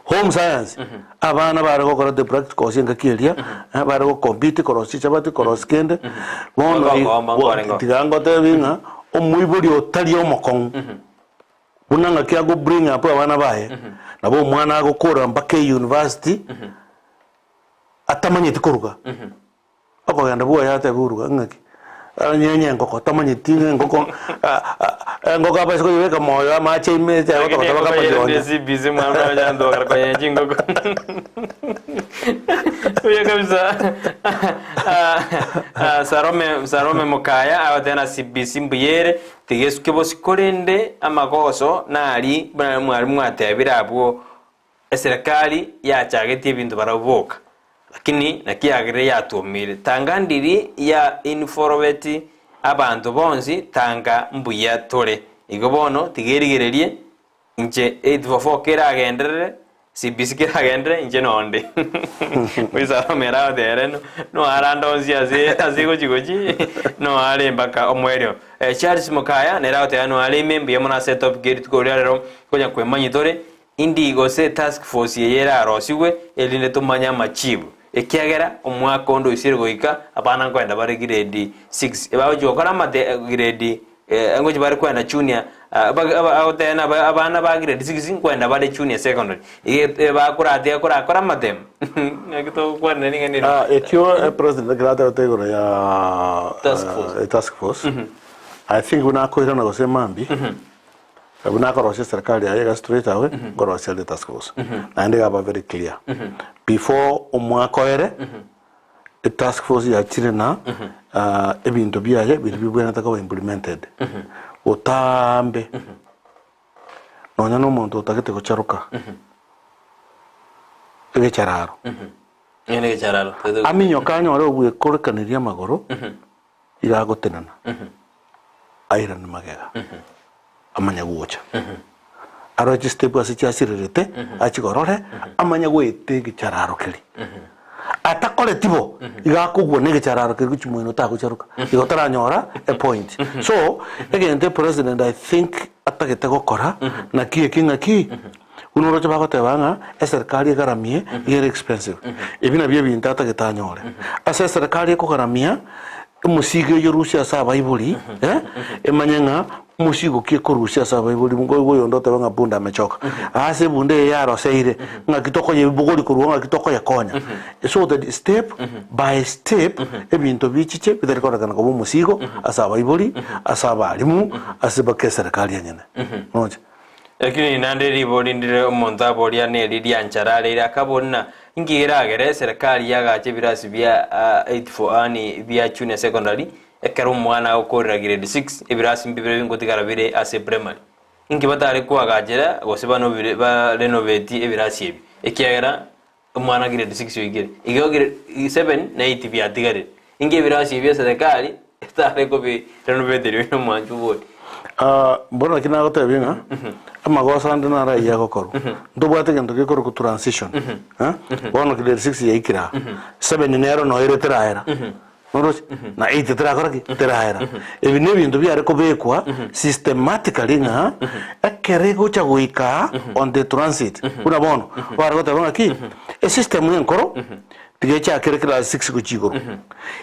Home science, abana bare gokora the practicals engaki eria, bare go compete korosia chichabati, korosia kende, bono
Ngokomba nkorengo.
tiga ngotebi ng'a omoibori otari omokong'u, buna ng'aki ago bring up abana baye, nabo omwana agokora mpaka eyunivasiti, atamanyeti koruga. Okogenda bwoye atebe oruga ng'aki, onyenye engoko tamanyeti ng'a engoko engoko abaise koyebeka moyo amache ime
Lakini
egotogota
engoko
mpaka
yere
amarionya.
CBC mwana oyanto bakara konyenya chingoko. Buya kabisa. Ah, ah, Sarome Sarome Mukaya agoteba na CBC mbuyere tiga esuke bosio korende amagoso nari buna mwarimu mwatebire abwo Eserekari yachagetie ebinto barabwo boka, lakini naki yagerire yatuomire. Tanga ndiri ya inforobeti abanto bonsi tanga mbuya tore. Igo bono tiga erigererie inche 844 keragenderere, CBC keragenderere inche nonde. Oisarome ere agotebi ere noarande onsi ase ase gochi gochi noare mpaka omoerio. Charles Mokaya nere agoteba noare ime mbuya mono ase etopic ye rituko riria rero konya kwemanyia tore. Indi gose task force eye erarosigwe erinde tomanye amachibu, ekiagera omwaka onde oisire goika abana nkoenda bare grade 6 ebagochia gokora amate grade ngochia bare koenda junior agoteba na abana ba grade 6 nkoenda bare junior secondary iga bakoratiga korakora amatemo naki togokwanera ring'ana eri.
Ah, ekio president ekero atebete igoro ya
Task force.
task force, I think buna akoirana gose mambia. Buna akorosia eserikari yaye iga straight away, nkorosia are task force. Naende iga aba very clear. Before omwaka oere, etask force yachire na ebinto biaye biria bibwenerete koba implemented. Botambe, nonya na omonto otagete gocharoka egechararo,
Ng'ende egechararo.
aminyoke anyore obwekorekanirie amagoro, Iga agotenena, airane magega, amanye gocha. Arore chistep ase chiasirerete, achikorore, amanye goeta egechararo keria. Atakoreti bo, iga akogwa na egechararo keria gochia moino tagocharoka. Igo taranyora epoint. So, egento epresident I think atagete gokora, naki eki ng'aki, buna oroche bagoteba ng'a eserikari egaramie iga ere expensive. Ebi nabio ebinto atagete anyore. Ase eserikari ekogaramia, omosigo eywo rusia ase abaibori, emanye ng'a omosigo ki ekorusia ase abaibori, nkoigwa oyonde oteba ng'a punda amechoka. Ase ebunda eye yaroseire, ng'aki tokoyebogori korwa ng'aki tokoyekonya. So that step by step, ebinto bichiche bitari kororekana koba omosigo ase abaibori, ase abalimu, ase mpaka eserikari enyene. Noche?
Lakini naende ribori ndire omonto aboria neri rianchara areire akabori na inki geragere eserekari yagacha ebirasi bia 84 ani bia junior secondary ekero omwana agokorera grade 6 ebirasi mbibere bingotigara bire ase primary. Inki batare koagachera gose banobire ba renovate ebirasi ebi ekiagera omwana grade 6 oikire igo grade 7 na 8 biatigarire. Inki ebirasi ebi eserekari etare kobi renovate erio omwancho obori.
Ah, bono naki nagotebia ng'a amagoso ande naro ayio agokorwa. Ntobwate egento gekorokwa transition, eh, bono grade six yaikire aa, seven nero noere teraera, noroche? Na eight terakora ki? Teraera. Ebi na ebinto biare kobekwa systematically ng'a ekero egocha goika aa on the transit, buna bono, bare goteba ng'aki, esystem enkoro Tiga echakere class 6 gochia igoro,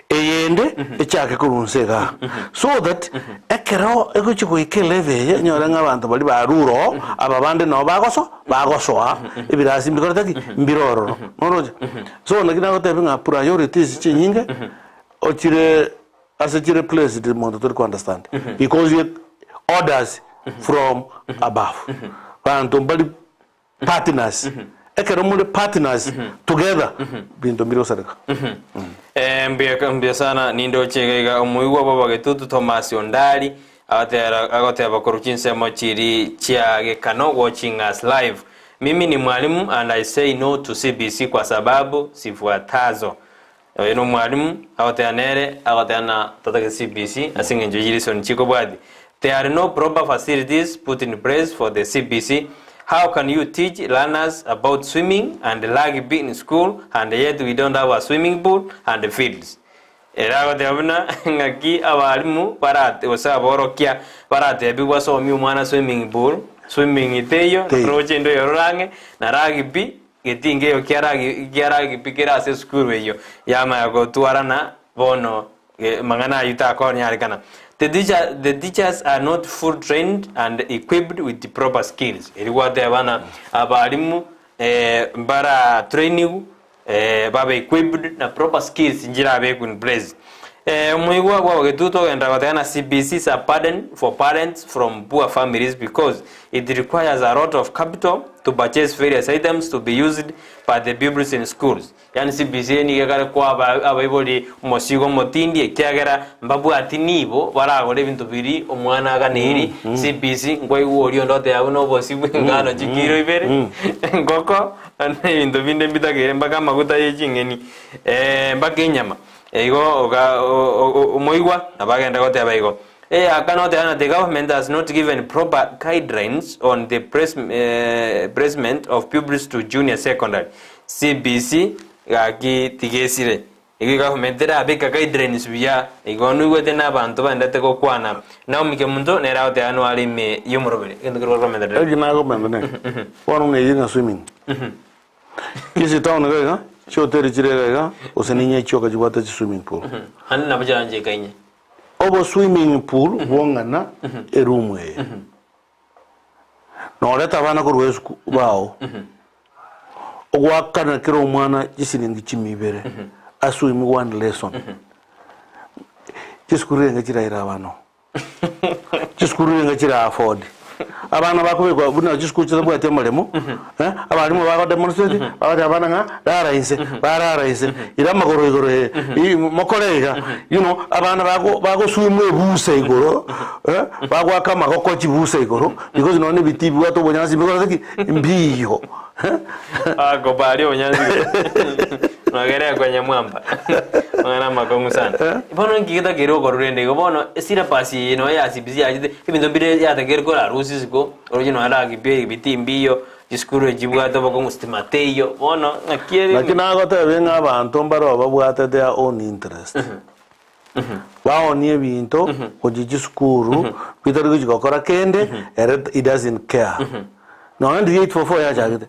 eyende echake korwa inse igaa, so that ekero egochia goika elevel eye enyore ng'a abanto baria barure oo, aba bande nabo bagoso bagosoa ebirasi mbikorete ki? Mbire ororo. Noroche? So naki nagotebia ng'a priorities chinyinge ochire ase chire placed monto tori ko understand because orders from above. Banto mbari Partners, ekero more partners together, binto mbire gosareka.
Eh, mbuya mbuya sana nindoche iga iga omoigwa bw'abagetutu Thomas Ondari agotera agoteba korwa chinsemo chiri chia Gekano watching us live. Mimi ni mwalimu and I say no to CBC kwa sababu sifuatazo. Oyo nomwalimu agoteba nere agoteba na tatagete CBC ase eng'encho ye reason chikobwatia. There are no proper facilities put in place for the CBC. How can you teach learners about swimming and rugby in school and yet we don't have a swimming pool and fields? Ere agoteba buna ng'aki abalimu barate gose aborokia baratebigwe basomie omwana swimming pool. Swimming teiyo,
Teiyo.
roche ende oyorore ang'e, na rugby, getinga eyo kia rug kia rugby kere ase esukuru eyio, yamanya gotwarana bono ge mang'ana ayio takonyarekana. The teacher the teachers are not full trained and equipped with the proper skills. Erio gwateba ng'a abalimu mbara trainigwe babe equipped na proper skills nchirabekwe in place. Omoigwa bwa Ogetutu ogenderera goteba ng'a CBC is a burden for parents from poor families because it requires a lot of capital to purchase various items to be used by the pupils in schools. Yaani CBC eye nigo ekare koa aba abaibori omosigo omotindi ekiagera mbabwati nibo baragore ebinto biria omwana aganeirie CBC nkwaigwa oria onde oteba buna obosie bwa engano chikiro ibere engoko na ebinto binde mbitakeire mpaka amaguta ye ching'eni mpaka enyama. Igo oga omoigwa nabo agende goteba igo. Eyakana oteba ng'a the government has not given proper guidelines on the placement of pupils to junior secondary. CBC gaki tigesire. Igo egovernment terabeka guidelines buya. Igo noigwete na abanto baendete gokwana. Naomi Kemunto nere agoteba noare ime y'omoroberi. Egento keria okomenterera.
Eki nakomenta neke, bono ng'a eyio ng'a swimming. Kisii town iga iga, chihoteli chire iga iga, gose ninye chioka chibwate chi swimming pool.
Ande nabo chirancheka inye.
Obo swimming pool bwong'ana eroom eye. Norete abana korwa esuku bao, ogoakana kera omwana chisiringi chimia ibere, aswim one lesson. Chisukuru renge chiraire abana oo. Chisukuru nigo chire afford abana bakobekwa buna chisukuru chitabwati amaremo, eh, abalimu bago demonstrate, bagotebi abana ng'a rara inse, barara inse, ira amagoro igoro eh, i mokore iga, you know, abana bago bagoswima ebusa igoro, eh, bagoaka amagoko chibusa igoro, because nonye na ebitii bibwate obonyansi mbigorete ki? Mbiyo.
Akobaria obonyansi nogere kwenye mwamba mang'ana amakong'u sana. Bono nki getakeire okorwa rende igo bono esyllabus eye nonya ya CBC yachete ebinto mbire yatakeire korarusia isiko oroche nonya rugby ebiti mbiyo chisukuru echibwate obokong'u stima teiyo bono ng'aki ere
Naki nagotebia ng'a abanto mbaro babwate their own interest. Baonie ebinto gochia chisukuru bitari gochia gokora kende ere he doesn't care. Nonya ndiria 844 yachagete,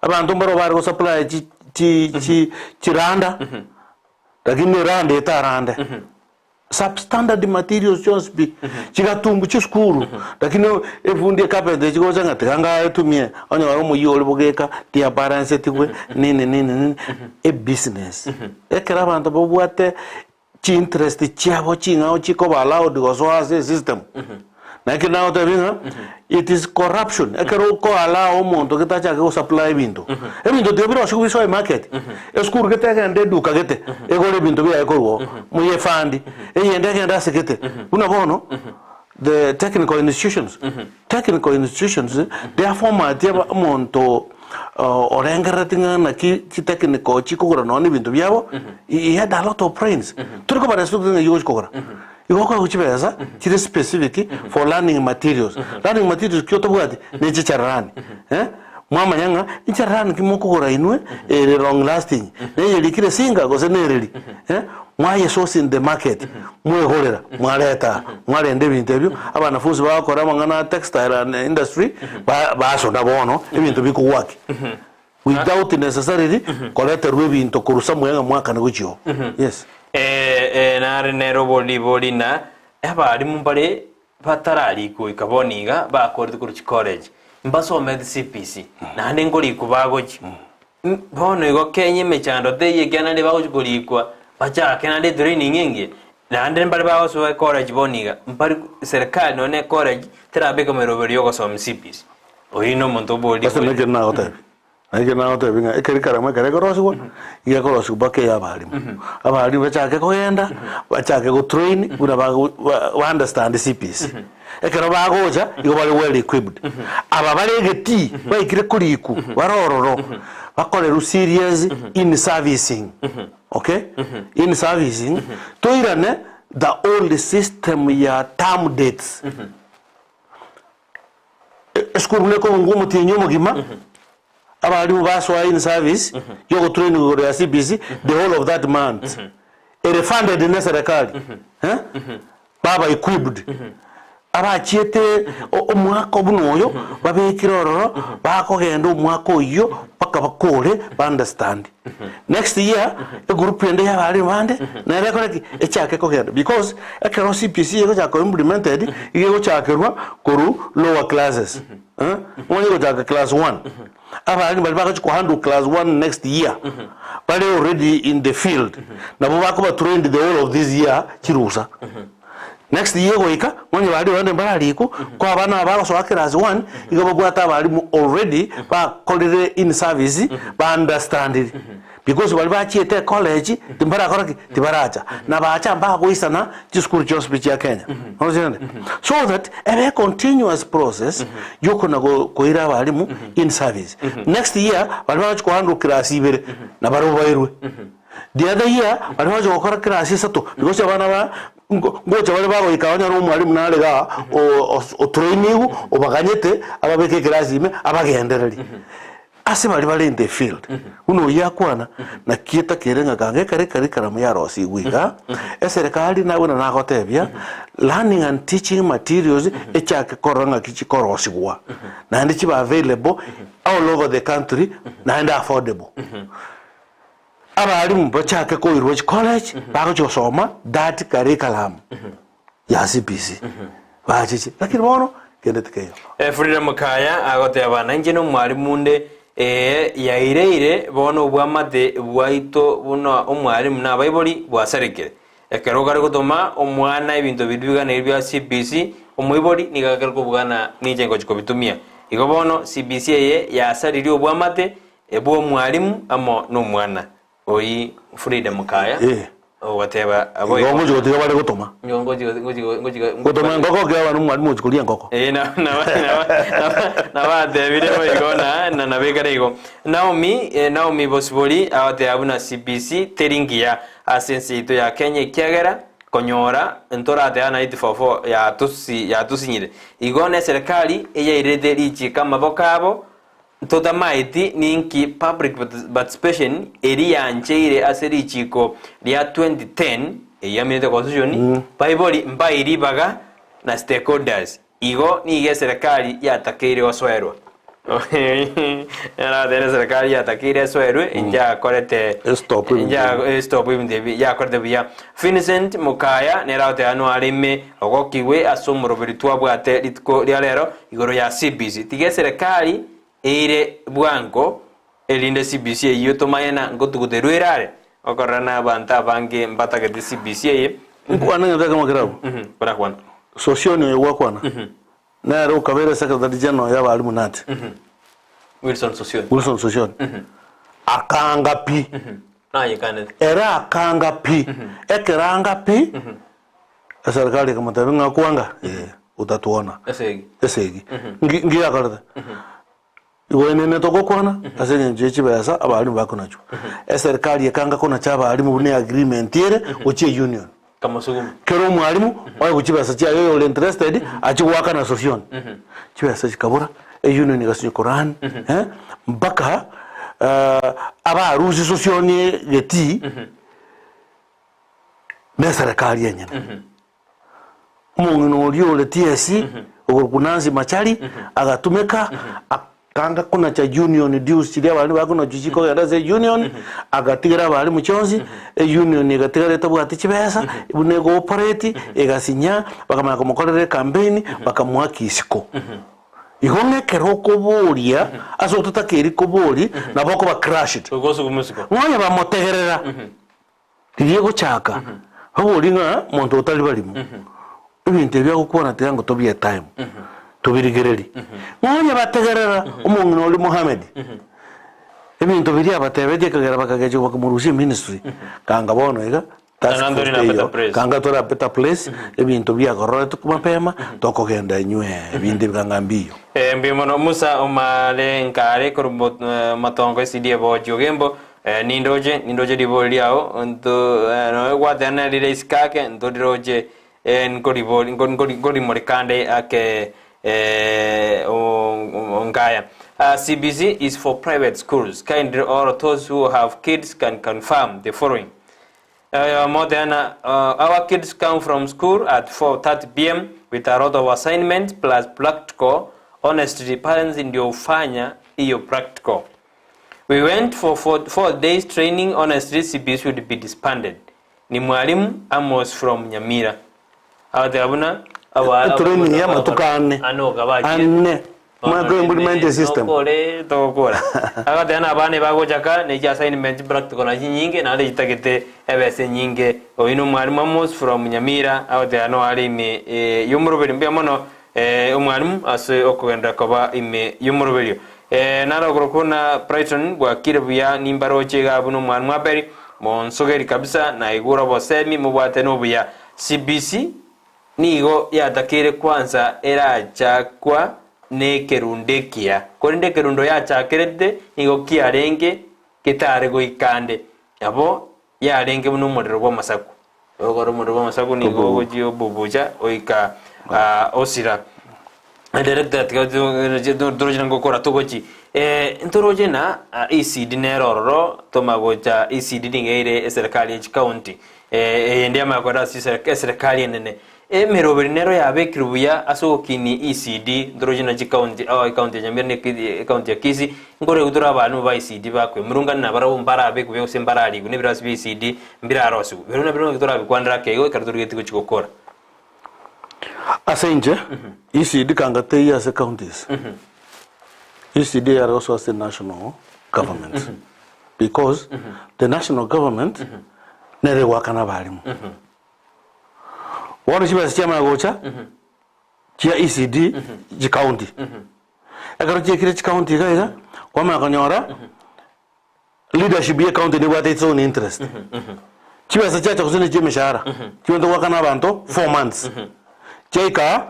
abanto mbaro bare go supply chi chi chi chiranda, lakini eranda etarande. Substandard materials chionsi pi, chigatumbu chisukuru, lakini efundi ecarpenter echigocha ng'a tiga ngaetumie, onyore omoyio ore bogeka, tiabalancetigwe, nini nini nini, ebusiness. Ekero abanto babwate chiinterest chiabo ching'ao chikoba allowed gosoa ase esystem, naki nagotebia ng'a it is corruption ekero oko allow omonto gete achake go supply ebinto, ebinto tiga birosiwe bisoe emarket, esukuru gete egende eduka gete egore ebinto biaye korwa oo, moyefund, eyende egende ase gete, buna bono the technical institutions, technical institutions their format aba omonto orengerereti ng'a naki chitechnical chikogora nonya na ebinto biabo, he had a lot of brains, tori kobara ase ng'ai ogochi kogora, igo okoegwa chibesa chire specific for learning materials, learning materials ki otabwati ne chichararani eh, mwamanya ng'a echararani ki mokogora inwe ere long lasting, na eyerikire singa gose na ereri eh, mwaye source in the market, mwegorera mwareta aa, mwarenda ebinto ebio, abanafunsi bagokora amang'ana a textile and industry, ba basona bono ebinto bikogwaki without necessarily koreterwa ebinto korwa somewhere ng'a mwakane gochia oo, yes.
Nare nere oboribori na abalimu mbare batararikwa goika bono iga bakorete korwa chicollege, mbasomete CBC, naende nkorikwa bagochia. Bono igo kenya emechando teiyo ekiagera naende bagochia korikwa, bachake naende etraining engiya, naende mbare bagosoa ecollege bono iga, mbari serikali nonya na ecollege terabeka emeroberi ya ogosomia CBC. Oyio na omonto oboriri
Ase
bori.
naki nagotebia, naki nagotebia ng'a ekerikaramu ekero ekorosigwa, iga ekorosigwa mpaka eya abalimu. Abalimu bachake kogenda, bachake gotrain buna bago ba ba understand CBC. Ekero bagocha, igo bare well equipped. Aba bare egetii, baikire korikwa, bare ororo, bakorerwe serious in servicing, okay, in servicing, toirane the old system ya term dates. Esukuru buna ekobungwa omotienyi omogima, abalimu basoa in service yogotrainigwa igoro ya CBC the whole of that month, ere funded ne serikali, eh, baba equipped. Abachiete omwaka buna oyo babekire ororo bakogenda omwaka oyio mpaka bakore ba understand. Next year egroup ende ya abarimu bande nere ekore ki? Echake kogenda because ekero CBC egochaka ko implemented iga egochakerwa korwa lower classes eh, omanye egochaka class one. Abarimu baria bagochia ko handle class one next year bare already in the field nabo bakoba trained the whole of this year chirusa. Next year goika, onye baria abande mbararikwa, ko abana aba bagosoa class one, igo babwate abalimu already bakorire in service, ba understandire. Because baria bachiete ecollege, timbarakora ki? Tibaracha. Na bacha mbagoisana chisukuru chionsi pi chia Kenya. Oroche rende? So that ebe continuous process yokona go koira abalimu in service. Next year, baria bagochi kohandle class ibere, nabarobwo bairwe. The other year baria bagocha gokora class isato because abana ba ngo ngocha bare bagoika onye omwalimu nare igaa otrainigwe obaganyete ababeke eclass ime abagendererie. Ase baria bare in the field buna oyio akwana naki etakere ng'a kanga ekero ecurriculum yarosigwe igaa eserekari na buna nagotebia learning and teaching materials echake korora ng'aki chikorosigwa naende chibe available all over the country naende affordable. Abalimu bachake koirwa chicollege bagochia gosoma that curriculum ya CBC bachiche lakini bono kende tikeiyo.
Frida Mukaya agoteba, Nainche nomwalimu onde, ee, yaireire bono obwamate bwaito buna omwalimu na abaibori bwasarekire. Ekero okare gotoma omwana ebinto biria biganeiri bia CBC, omoibori nigo akare kobugana ninche ngochia kobitumia. Igo bono CBC eye yasaririe obwamate Ebw'omwalimu amo nomwana oyi Frida Mukaya
Eh.
ogoteba
Igo
boigo.
ngochi gotiga bare gotoma.
Igo ngochi ngochi ngochi
Gotoma engoko ekiagera abana omwalimu ochi koria engoko.
Eh, na na na nabatebire boigo na na nabekare igo. Naomi eh, Naomi Bosibori agoteba buna CBC teri ngiya ase ense yaito ya Kenya ekiagera konyora ntorateba na 844 yatosi yatosinyire. Igo ne eserekari eyairete richiko amaboko abo Ntotamaeti ninki public participation eri yancheire ase richiko ria 2010 eyio yaminete constitution, baibori mbai ribaga na stakeholders igo nigo eserekari yatakeire gosoerwa. Naratebe eserekari yatakeire esoerwe njakorete
Estop ebinto
nja
ebi.
estop ebinto ebi yakorete buya. Vincent Mukaya nere agoteba noareme ogokigwe ase omoroberi twabwate rituko ria rero Igoro ya CBC, tiga eserekari eire bwango erinde CBC eyio tomanye na ngotuguterwa ere are okorora na abanto abange mbatagete CBC eye.
Nkwane ng'ende ekemo kere abwo.
Orakwana.
Sosioni oyo gwakwana nere okabeire secretary general ya abalimu nati.
Wilson Sosioni.
Wilson Sosioni. Akanga pi.
Nayekanete.
Ere akanga pi. Ekero anga pi. Eserikari ekamotebia ng'a kwanga ee otatuona
Esegi.
esegi. Nki nki yakorete? Igo enene togokwana ase eng'encho ye chibesa abalimu bakonachwa. Eserikari ekanga konacha abalimu buna eagreement ere gochia eunion.
Kamosuguma.
Kera omwalimu oegwe chibesa chiaye oyore interested achie goakana sosioni. Chibesa chikabora, eunion egasinywa korani eh, mpaka abarusia sosioni egetii. Neserekari enyene. Omong'ina oria ore TSC okorokwa Nancy Machari agatumeka akanga konacha union dues chiria abarimu bakonachwa chikogenda ase eunion, agatigera abarimu chionsi, eunion egatigara etabwati chibesa buna ego operate egasinya, bakamanya komokorera ecampaign bakamoaka isiko. Igo ng'a ekero okoboria ase ototakeiri koboria nabo okoba crushed.
Ogosuguma isiko.
Ng'onye bamotegerera. Riria egochaka, baborie ng'a monto otari barimo, ebinto ebi agokwana tiga ngo tobie time, tobirigererie. Ng'a onye bategerera omong'ina oria Mohammed, ebinto biria abatebetie ekagera bakagechigwa bakamorusia eministry, kanga bono iga task
Kanga
force
tori na better
teiyo,
place.
kanga tore a better place, ebinto biagororetwe mapema, tokogenda inywe ebinto ebi kanga mbiyo.
Eh, mbuya mono Musa omare nkare korwa mo- eh, matongo esidi ebochi ogembo Nindoche, nindoche ribori riao, nto nonya gwatena rire isiko ake, ntoriroche nkoribori nkori nkorimoreka ande ake ngaya. CBC is for private schools. Kindly all those who have kids can confirm the following. Motena, our kids come from school at 4:30 pm. with a lot of assignments plus practical, honestly parents ndio hufanya hiyo practical. We went for 4 days training, honestly CBC should be disbanded. Ni mwalimu Amos from Nyamira. Agateba buna
Training ya amatuko ane.
Ano gabachire.
Ane. Mwaka implement system.
Nokore togokora. Agateba na abana bagochaka ne chi assignment practical na chinyinge naende chitagete ebesa enyinge. Oyo no mwalimu Amos from Nyamira agateba no are ime yomoroberi mbuya mono omwalimu ase okogenda koba ime yomoroberio. Narogoro kuna Brighton bwakire buya nimbaroche iga buna omwalimu Aberi monsogeri kabisa na igura obosemi mobwate nobuya. CBC nigo yatakire kwanza erachakwa nekerundo ekiya korende ekerundo yachakerete nigo kiarenge getare goikande nabo yarenge buna omorero bwa amasaku ogokora omorero bwa amasaku nigo ogochia obubucha oika osira. Director toroche ngokora togochi ntoroche na ECD nero ororo tomagocha ECD niga ere eserikali ya chicounty eyende yamakora ase eserikali enene emeroberi nero yabekire buya ase ogokini ECD ntoroche na chicounty ecounty ya Nyamira na ecounty ya Kisii nkore tore abarimu ba ECD bakwemurungana nabarabwo mbarabe buya gose mbararigwe na ebirasi bia ECD mbirarosiwe bero nabiro torabikwanera ake igo ekero torigeti gochi gokora.
Ase inche ECD kanga teiyo ase counties. ECD are also ase national government because the national government nere egoakana abarimu. Bono chibesa chiamanya gocha chia ECD chicounty. Ekero chiekire chicounty iga iga, kwamanya konyora leadership ye county nebwate its own interest. Chibesa chiacha gose ne chia emeshahara, chibwate goakana abanto 4 months. Chiaika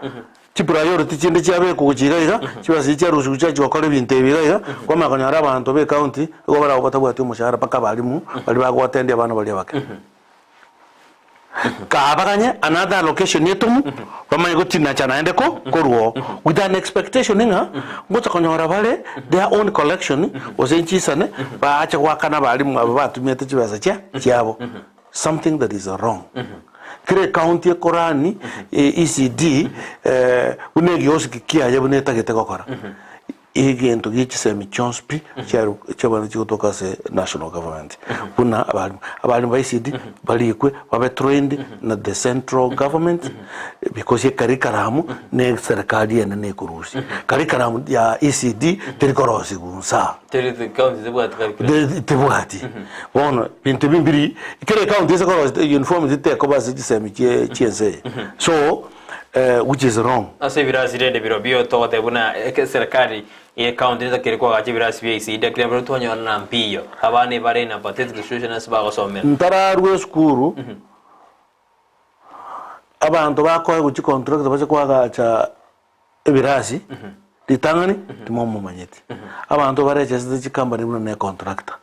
chipriority chinde chiabekwa gochia iga iga, chibesa echi chiarusiwa chiachia gokora ebinto ebi iga iga, kwamanya konyora abanto ba ecounty igo barabwo batabwati omoshahara mpaka abarimu baria bagoatendia abana baria abake. Kabaganye another allocation etomu, bamanye gotinacha naende ko korwa oo with an expectation ng'a ngocha konyora bare their own collection gose nchisane baache goakana abarimu aba batumiete chibesa chia chiabo. Something that is wrong. Kera ecounty ekorani ECD buna egiosiki kiaye buna etagete gokora. Egento gie chisemi chionsi pi chiaru chiabana chigotoka ase national government buna abarimu abarimu ba ECD barikwe babe trained na the central government because ecurriculum na eserikali enene ekorusia. Curriculum ya ECD terikorosigwa nsa.
Teri county tebwati curriculum.
Tebwati. Bono binto ebi mbiri kera ecounty ase korosia uniform titekoba ase chisemi chie chiense eye. So which is wrong.
Ase ebirasi rende birobio togoteba buna serikali ye county netakire kwagacha ebirasi bia ECD ekero bire twanyora na mpiyo abana ebare in a pathetic situation ase bagosomera.
Ntararwa esukuru abanto bakoegwa chicontract bache kwagacha ebirasi ritang'ani timomomanyeti. Abanto barechesete chicompany buna ne contractor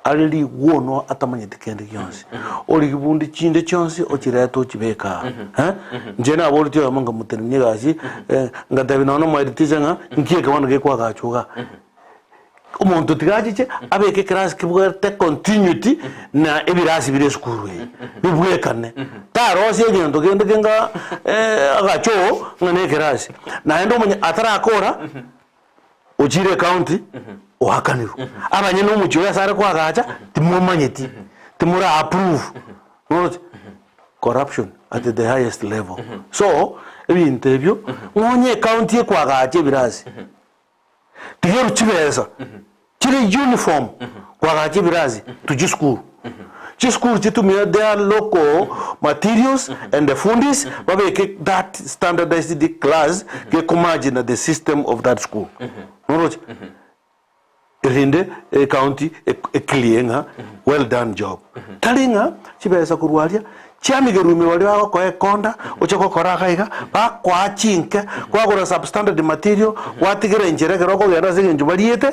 are rigwono atamanyeti kende gionsi origi bundi chinde chionsi ochirete ochibeka aa. Inche naboreti oyomo nkamotenenia egasi ngatebia nonya na omohead teacher ng'a nki eke bono gekwagachwa igaa. Omonto tiga achiche abeke eclass kebwate continuity na ebirasi bire esukuru eye bibwekane. Tarosia egento kende kenga agachoo ng'a na ekerasi. Naende omanye atarakora ochire ecounty oakanirwe. Abanyene omochie oyo ase are koagacha timomanyeti, timora approve noroche? Corruption at the highest level. So ebinto ebio ng'onye ecounty ekoagacha ebirasi tigeru chibesa chire uniform kwagacha ebirasi to chisukuru. Chisukuru chitumie their local materials and the fundis babeke that standardized class gekomerge na the system of that school. Noroche? Erinde ecounty eclear ng'a well done job. Tari ng'a chibesa korwa aria chiamigerwa ime baria bagokoa ekonda oche gokora iga iga bakoa chinke kwagora substandard material gwatigera enchera ekero okogenda ase eng'encho bariete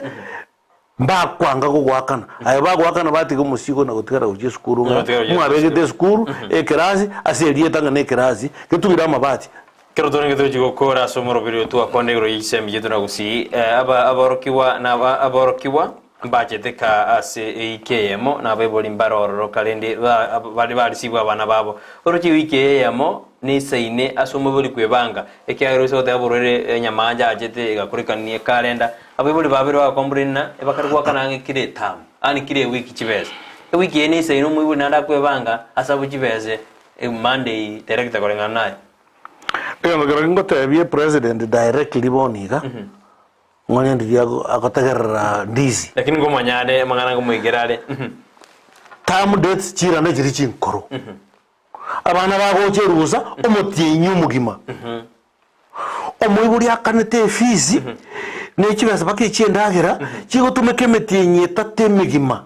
mbakwanga gogoakana. Aye bagoakana batiga omosigo na gotigara gochia esukuru ng'a
Gotigara gochia
mwabegete esukuru ekerasi ase erieta ng'a na ekerasi getugire amabati.
Kero torenge tochi gokora ase omoroberi oyo twakwana igoro ye chisemi chiaito na gusii aba aborokigwa na aba aborokigwa mbachete ka ase ewiki eyemo na abaibori mbare ororo karende ba bari barisibwe abana babo. Oroche ewiki eye eyemo. Neisaine ase omoibori kwebanga, ekiagera oise goteba borwaire enyamanja achete egakorekania ekarenda, abaibori babere bagakomplain ng'a ebakare goakana ang'e kera etamu, yaani kera ewiki chibesa. Ewiki eye neisaine omoibori naende akwebanga ase abwo chibesa Monday director koreng'ana naye.
Egento kerokia ngotebie president directly bono iga, ng'onye ndiria agotegerera ndizi.
Lakini ngomanya are amang'ana ngomoikera are.
Term dates chirande chiri chinkoro. Abana bagocha erusa omotienyi omogima. Omoibori akanete efees ne chibesa mpaka echi'endagera chigotumeka emetienyi etato emegima.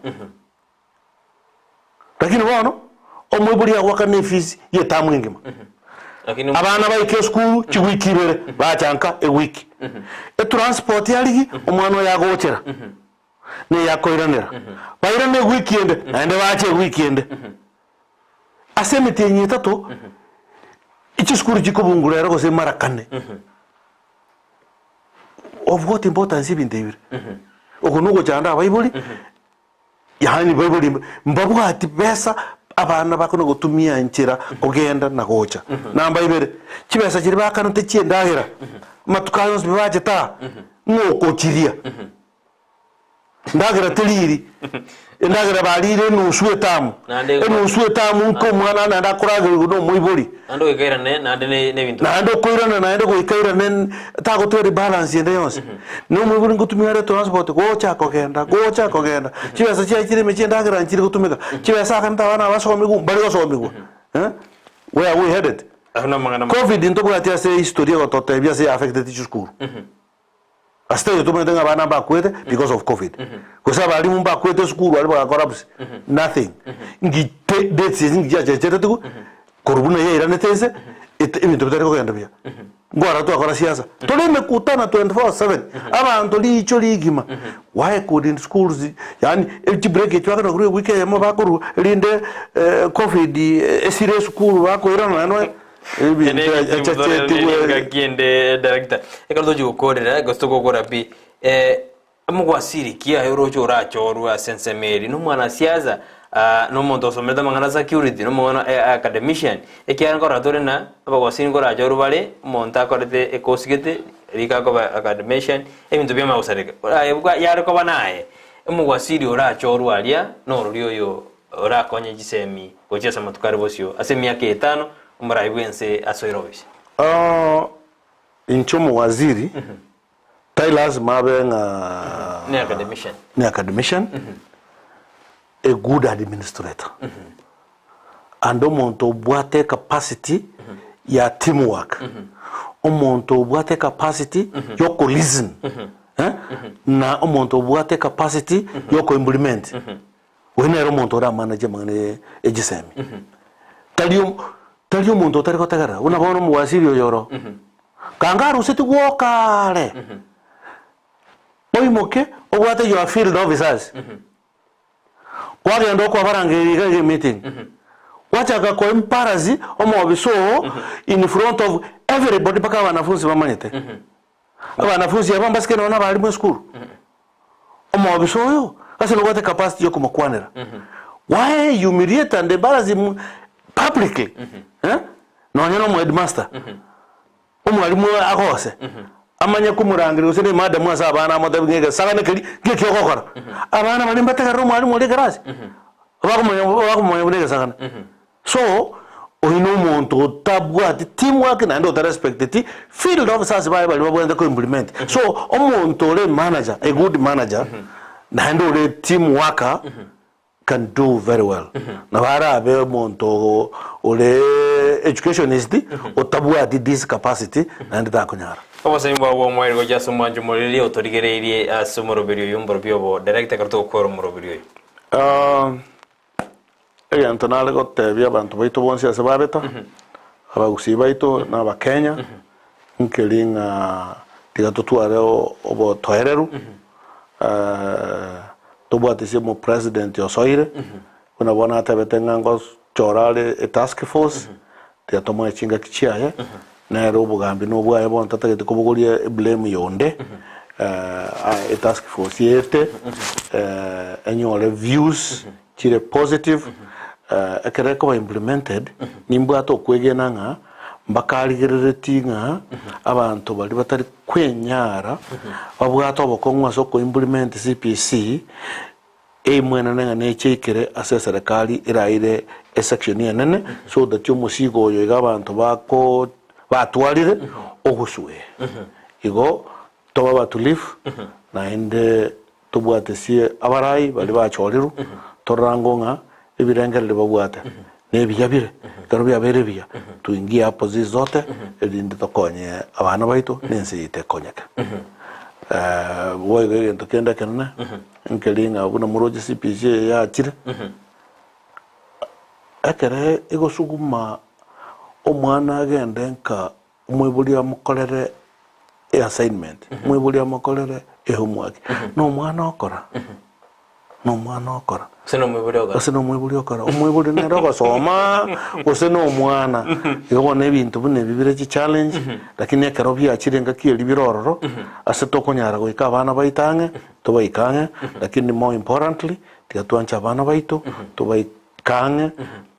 Lakini bono omoibori agoakana efees ye etamu engima.
Lakini
Abana baika esukuru chiwiki ibere bacha nka ewiki. Etransport yarigi omwana oyo agochera neyakoiranera. Bairane ewiki ende naende bache ewiki ende. Ase emetienyi etato, chisukuru chikobungura ere gose mara kane. Of what importance ebinto ebi bire? Oko nogochanda abaibori, yaani baibori mbabwati besa abana bakona gotumia enchera kogenda na gocha. Namba ibere, chibesa chiria bakanete chi'endagera, amatuko aya onsi pi bachete aa, ng'o okochiria? Endagera teriri, endagera barire enusu etamu,
Naende-
enusu etamu nka omwana naende akoragerigwa na omoibori.
Naende goikairane naende ne- nebinto.
Naende okoirana naende goikairane tagotwara ebalance ende yonsi. Na omoibori ngotumia are transport gocha kogenda gocha kogenda, chibesa chiaye chire ime chi'endagera nchiri gotumeka, chibesa akanete abana abasomigwa mbari gosomigwa eh, where are we headed?
Ayio namang'ana
Covid ntobwati ase history egototebia ase ya affecteti chisukuru. Ase taiyo tomanyete ng'a abana mbakwete because of covid. Gose abalimu mbakwete esukuru aria bagacollapse. Nothing. Nki te dates ezi nki chiachecheretigwe korwa buna yairanete ense ete ebinto bitari kogenda buya. Nkwarora twakora siasa. Tore emekutano 24/7 abanto riicho rigima. Why couldn't schools yaani chibreak echio bakona korwa ewiki eyemo bakorwa erinde covid esire esukuru bakoirana naende. Ebinto
Engaki ende director ekero tochi gokorera gose togokora pi eh, omogwasiri ki aye oroche orachorwe ase ensemo eri na omwanasiasa ah, na omonto osomete amang'ana a security na omwana academician ekiagera nkorora tore na abagwasiri nkorachorwe bare omonto akorete ekosi gete rika akoba academician ebinto biamanya gosareka aye yare koba naye omogwasiri orachorwe aria norori oyo Orakonye chisemi gochia ase amatuko are bosio, ase emiaka etano, omorai bw'ense asoire obisi.
Inche omowaziri, tai lazima abe ng'a
Ne academician.
ne academician, a good administrator, and omonto obwate ecapacity ya team work, omonto obwate ecapacity ya okolisten, eh, na omonto obwate ecapacity ya okoimplement. Oyo nere omonto oramanache amang'ana e chisemi. Tari tari omonto otari gotegerera, buna bono omowasiri oyo oro. Kanga aruseti gwoka are, oimoke obwate your field officers, kwagenda okwabarangeria iga iga emeeting, gwachaka ko embarrass omobisa oo in front of everybody mpaka abanafunsi bamanyete. Abanafunsi aba mbasike nonya nabarimu esukuru. Omobisa oyo ase nobwate capacity yokomokwanera. Why humiliate and embarrass him publicly? Eh? Nonya na omoheadmaster. Omwalimu agose. Amanye komorangeria gose ne madam ase abana amotebi ng'a egesagane keria ngeki ogokora. Abana baria mbategerere omwalimu oria ekerasi. Bakomanya bakomanya buna egesagane. So, oyio nomonto otabwati teamwork naende otarespecteti field officers baye baria babwenerete ko implement. So, omonto ore manager, a good manager, naende ore team worker can do very well. Nabo arabe omonto ore educationist otabwati this capacity naende takonyara.
Obosemi bwao bw'omoerio gochia ase omwancho omoriri otorigereirie ase omoroberi oyo omborobio obo director ekero togokora omoroberi oyo.
Egento nare gotebia abanto baito bonsi ase babeta, abagusii baito na abakenya, nkeri ng'a tiga totware obotoereru, tobwate ase omopresident osoire, buna bono atebete ng'a ngochora are etask force, tiga tomoe chingaki chiaye, nere obogambi nobwaye bono tatagete kobogoria eblame yonde, etask force ete, enyore views chire positive, ekero ekoba implemented, nimbwate okwegena ng'a. Mbakarigerereti ng'a abanto baria batari kwenyara babwate obokong'u ase okoimplement CBC, eimwenene ng'a necheikere ase eserekari eraire esection enene so that omosigo oyo iga abanto bako batwarire oguswe. Igo tobe abatulifu naende tobwatesie abarai baria bachorirwe torango ng'a ebirengererio babwate nebiya bire, ekero biabeire ebiya tuingie opposite zote erinde tokonye abana baito na ense yaito ekonyeke. Boigo egento kende ekenene nkeri ng'a buna moroche CPC eye yachire, ekere egosuguma omwana agende nka Omoibori amokorere eassignment, omoibori amokorere ehomework, na omwana okora, na omwana okora.
Gose na omoibori okora.
Gose na omoibori okora. Omoibori nere ogosoma, gose na omwana. Igo bono ebinto buna ebi bire chichallenge, lakini ekero biachire engaki eria bire ororo, ase tokonyara goika abana baito ang'e, tobaike ang'e, lakini more importantly, tiga twanche abana baito, tobaike ang'e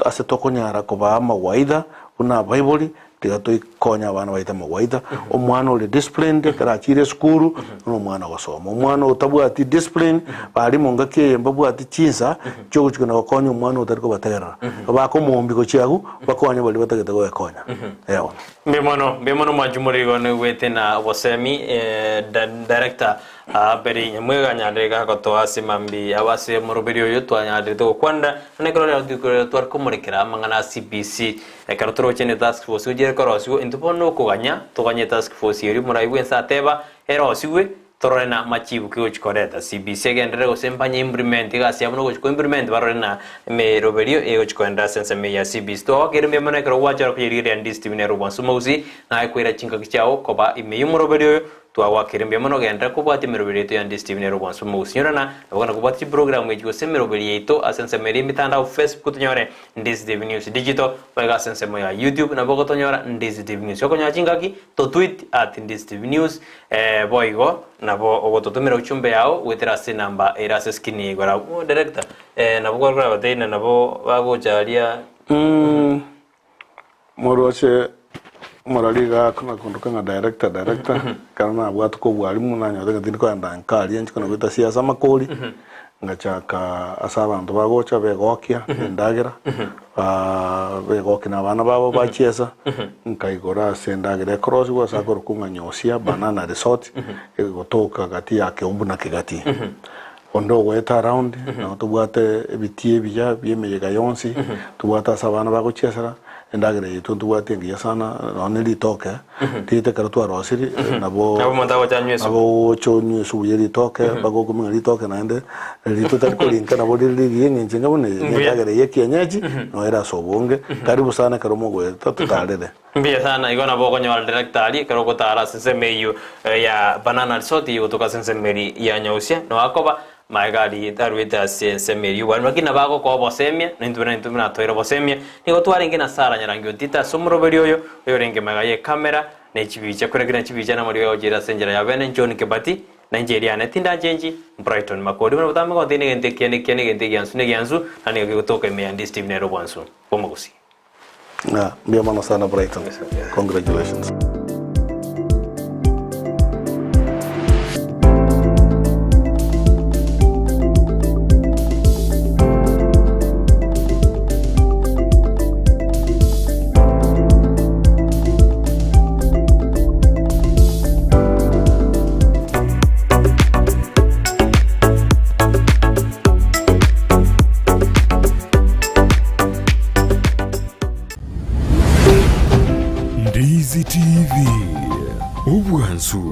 ase tokonyara kobaa amagwaidha buna abaibori, tiga toikonye abana baito amagwaidha. Omwana ore disciplined ekero achire esukuru, na omwana ogosoma. Omwana otabwati discipline, barimu ngaki eye mbabwati chinsa chiogochika na gokonya omwana otari kobategerera. Bakomoombi gochia agwo, bakonye baria batagete goekonya. Eeh.
Mbuya mono, mbuya mono mwanchi omorero igo noigwete na obosemi eh, director Aberi nyamweganyarire gagotoa ase mambia abo ase omoroberi oyo twanyarete gokwanera, na ekero rero rituko tware komorekera amang'ana a CBC. Ekero toroche ne task force gochia ere korosigwa, intwe bono nokoganya, toganye task force eria omorai bwense ateba erosigwe, torore na amachibu ki gochia koreta. CBC egenderere gose mbanye implement egasi yabo nogochia ko implement barore na emeroberio egochia koenderera ase ensemo eye ya CBC. Twagokire mbuya mono ekero gwachora koyerigereria Ndisi TV nere obwansu omogusii, naye koira chingaki chiao koba ime y'omoroberi oyo, Twagwakire mbuya mono genderera kobwatia emeroberi yaito ya Ndisi TV nere obwansu mogosinyorana nabo gana kobwatia chiprogramu echi gose emeroberi yaito ase ensemo eria emitandao Facebook tonyore Ndisi TV News Digital boigo ase ensemo ya YouTube nabo ogotonyora Ndisi TV News okonyora chingaki to tweet at Ndisi TV News eh, boigo nabo ogototomera uchumbe yao goetera ase enamba ere ase screen ya igoro abwo director eh, nabo kware korabatebia ng'a nabo bagocha aria
Moroche morari iga na kondoka ng'a director director, ekero nabwate kobwarimu nanyorete ng'a tindi kogenda nka aria inche kona goeta siasa amakori, ngachaka ase abanto bagocha begokia na endagera, begokia na abana babo bachiesa, nkaigora ase endagera ekorosiwa ase akorokwa ng'a Nyosia Banana Resort, egotoka gati ya Keumbu na Kegati. Onde ogoeta around, nabo tobwate ebitii ebiya bia emeyega yonsi, tobwate ase abana bagochiesera, endagera yaito ntobwate engiya sana, nonya ne ritoke, riaito ekero twarosirie, nabo
Nabo omonto agocha anywe esubu.
nabo ogocha onywe esubu ya ritoke, mpaka okumia ng'a ritoke naende, rito tari korinka nabo rire rigiya eng'encho enga buna eye,
Mbuya.
endagera eye ya ekienyeji, noyo ere ase obonge, karibu sana ekero mogoeta totarere.
Mbuya sana, igo nabo okonyora director aria ekero ogotara ase ensemo eyio ya Banana Resort eyio egotoka ase ensemo eria ya Nyausia, nabo akoba magega aria aruete ase ensemo eria y'obwarimu lakini nabo agokoa obosemia, na intwe buna intwe buna toire obosemia, nigo twarenge na Sarah Nyarangi Otito ase omoroberi oyo, oyorenge magega y'ecamera, ne chibicha, korende kera chibicha namariogo agochiera ase enchera ya bene, John Kibati, na inche eriane tindanchenchi, Brighton Makori, buna botambe ngotebi negento ekiya nekiya negento egiansu negiansu, na nigo kegotoka ime ya Ndisi TV nere obwansu bw'omogusii.
Ng'a mbuya mono sana Brighton. Congratulations.
Ndizi TV, obwansu.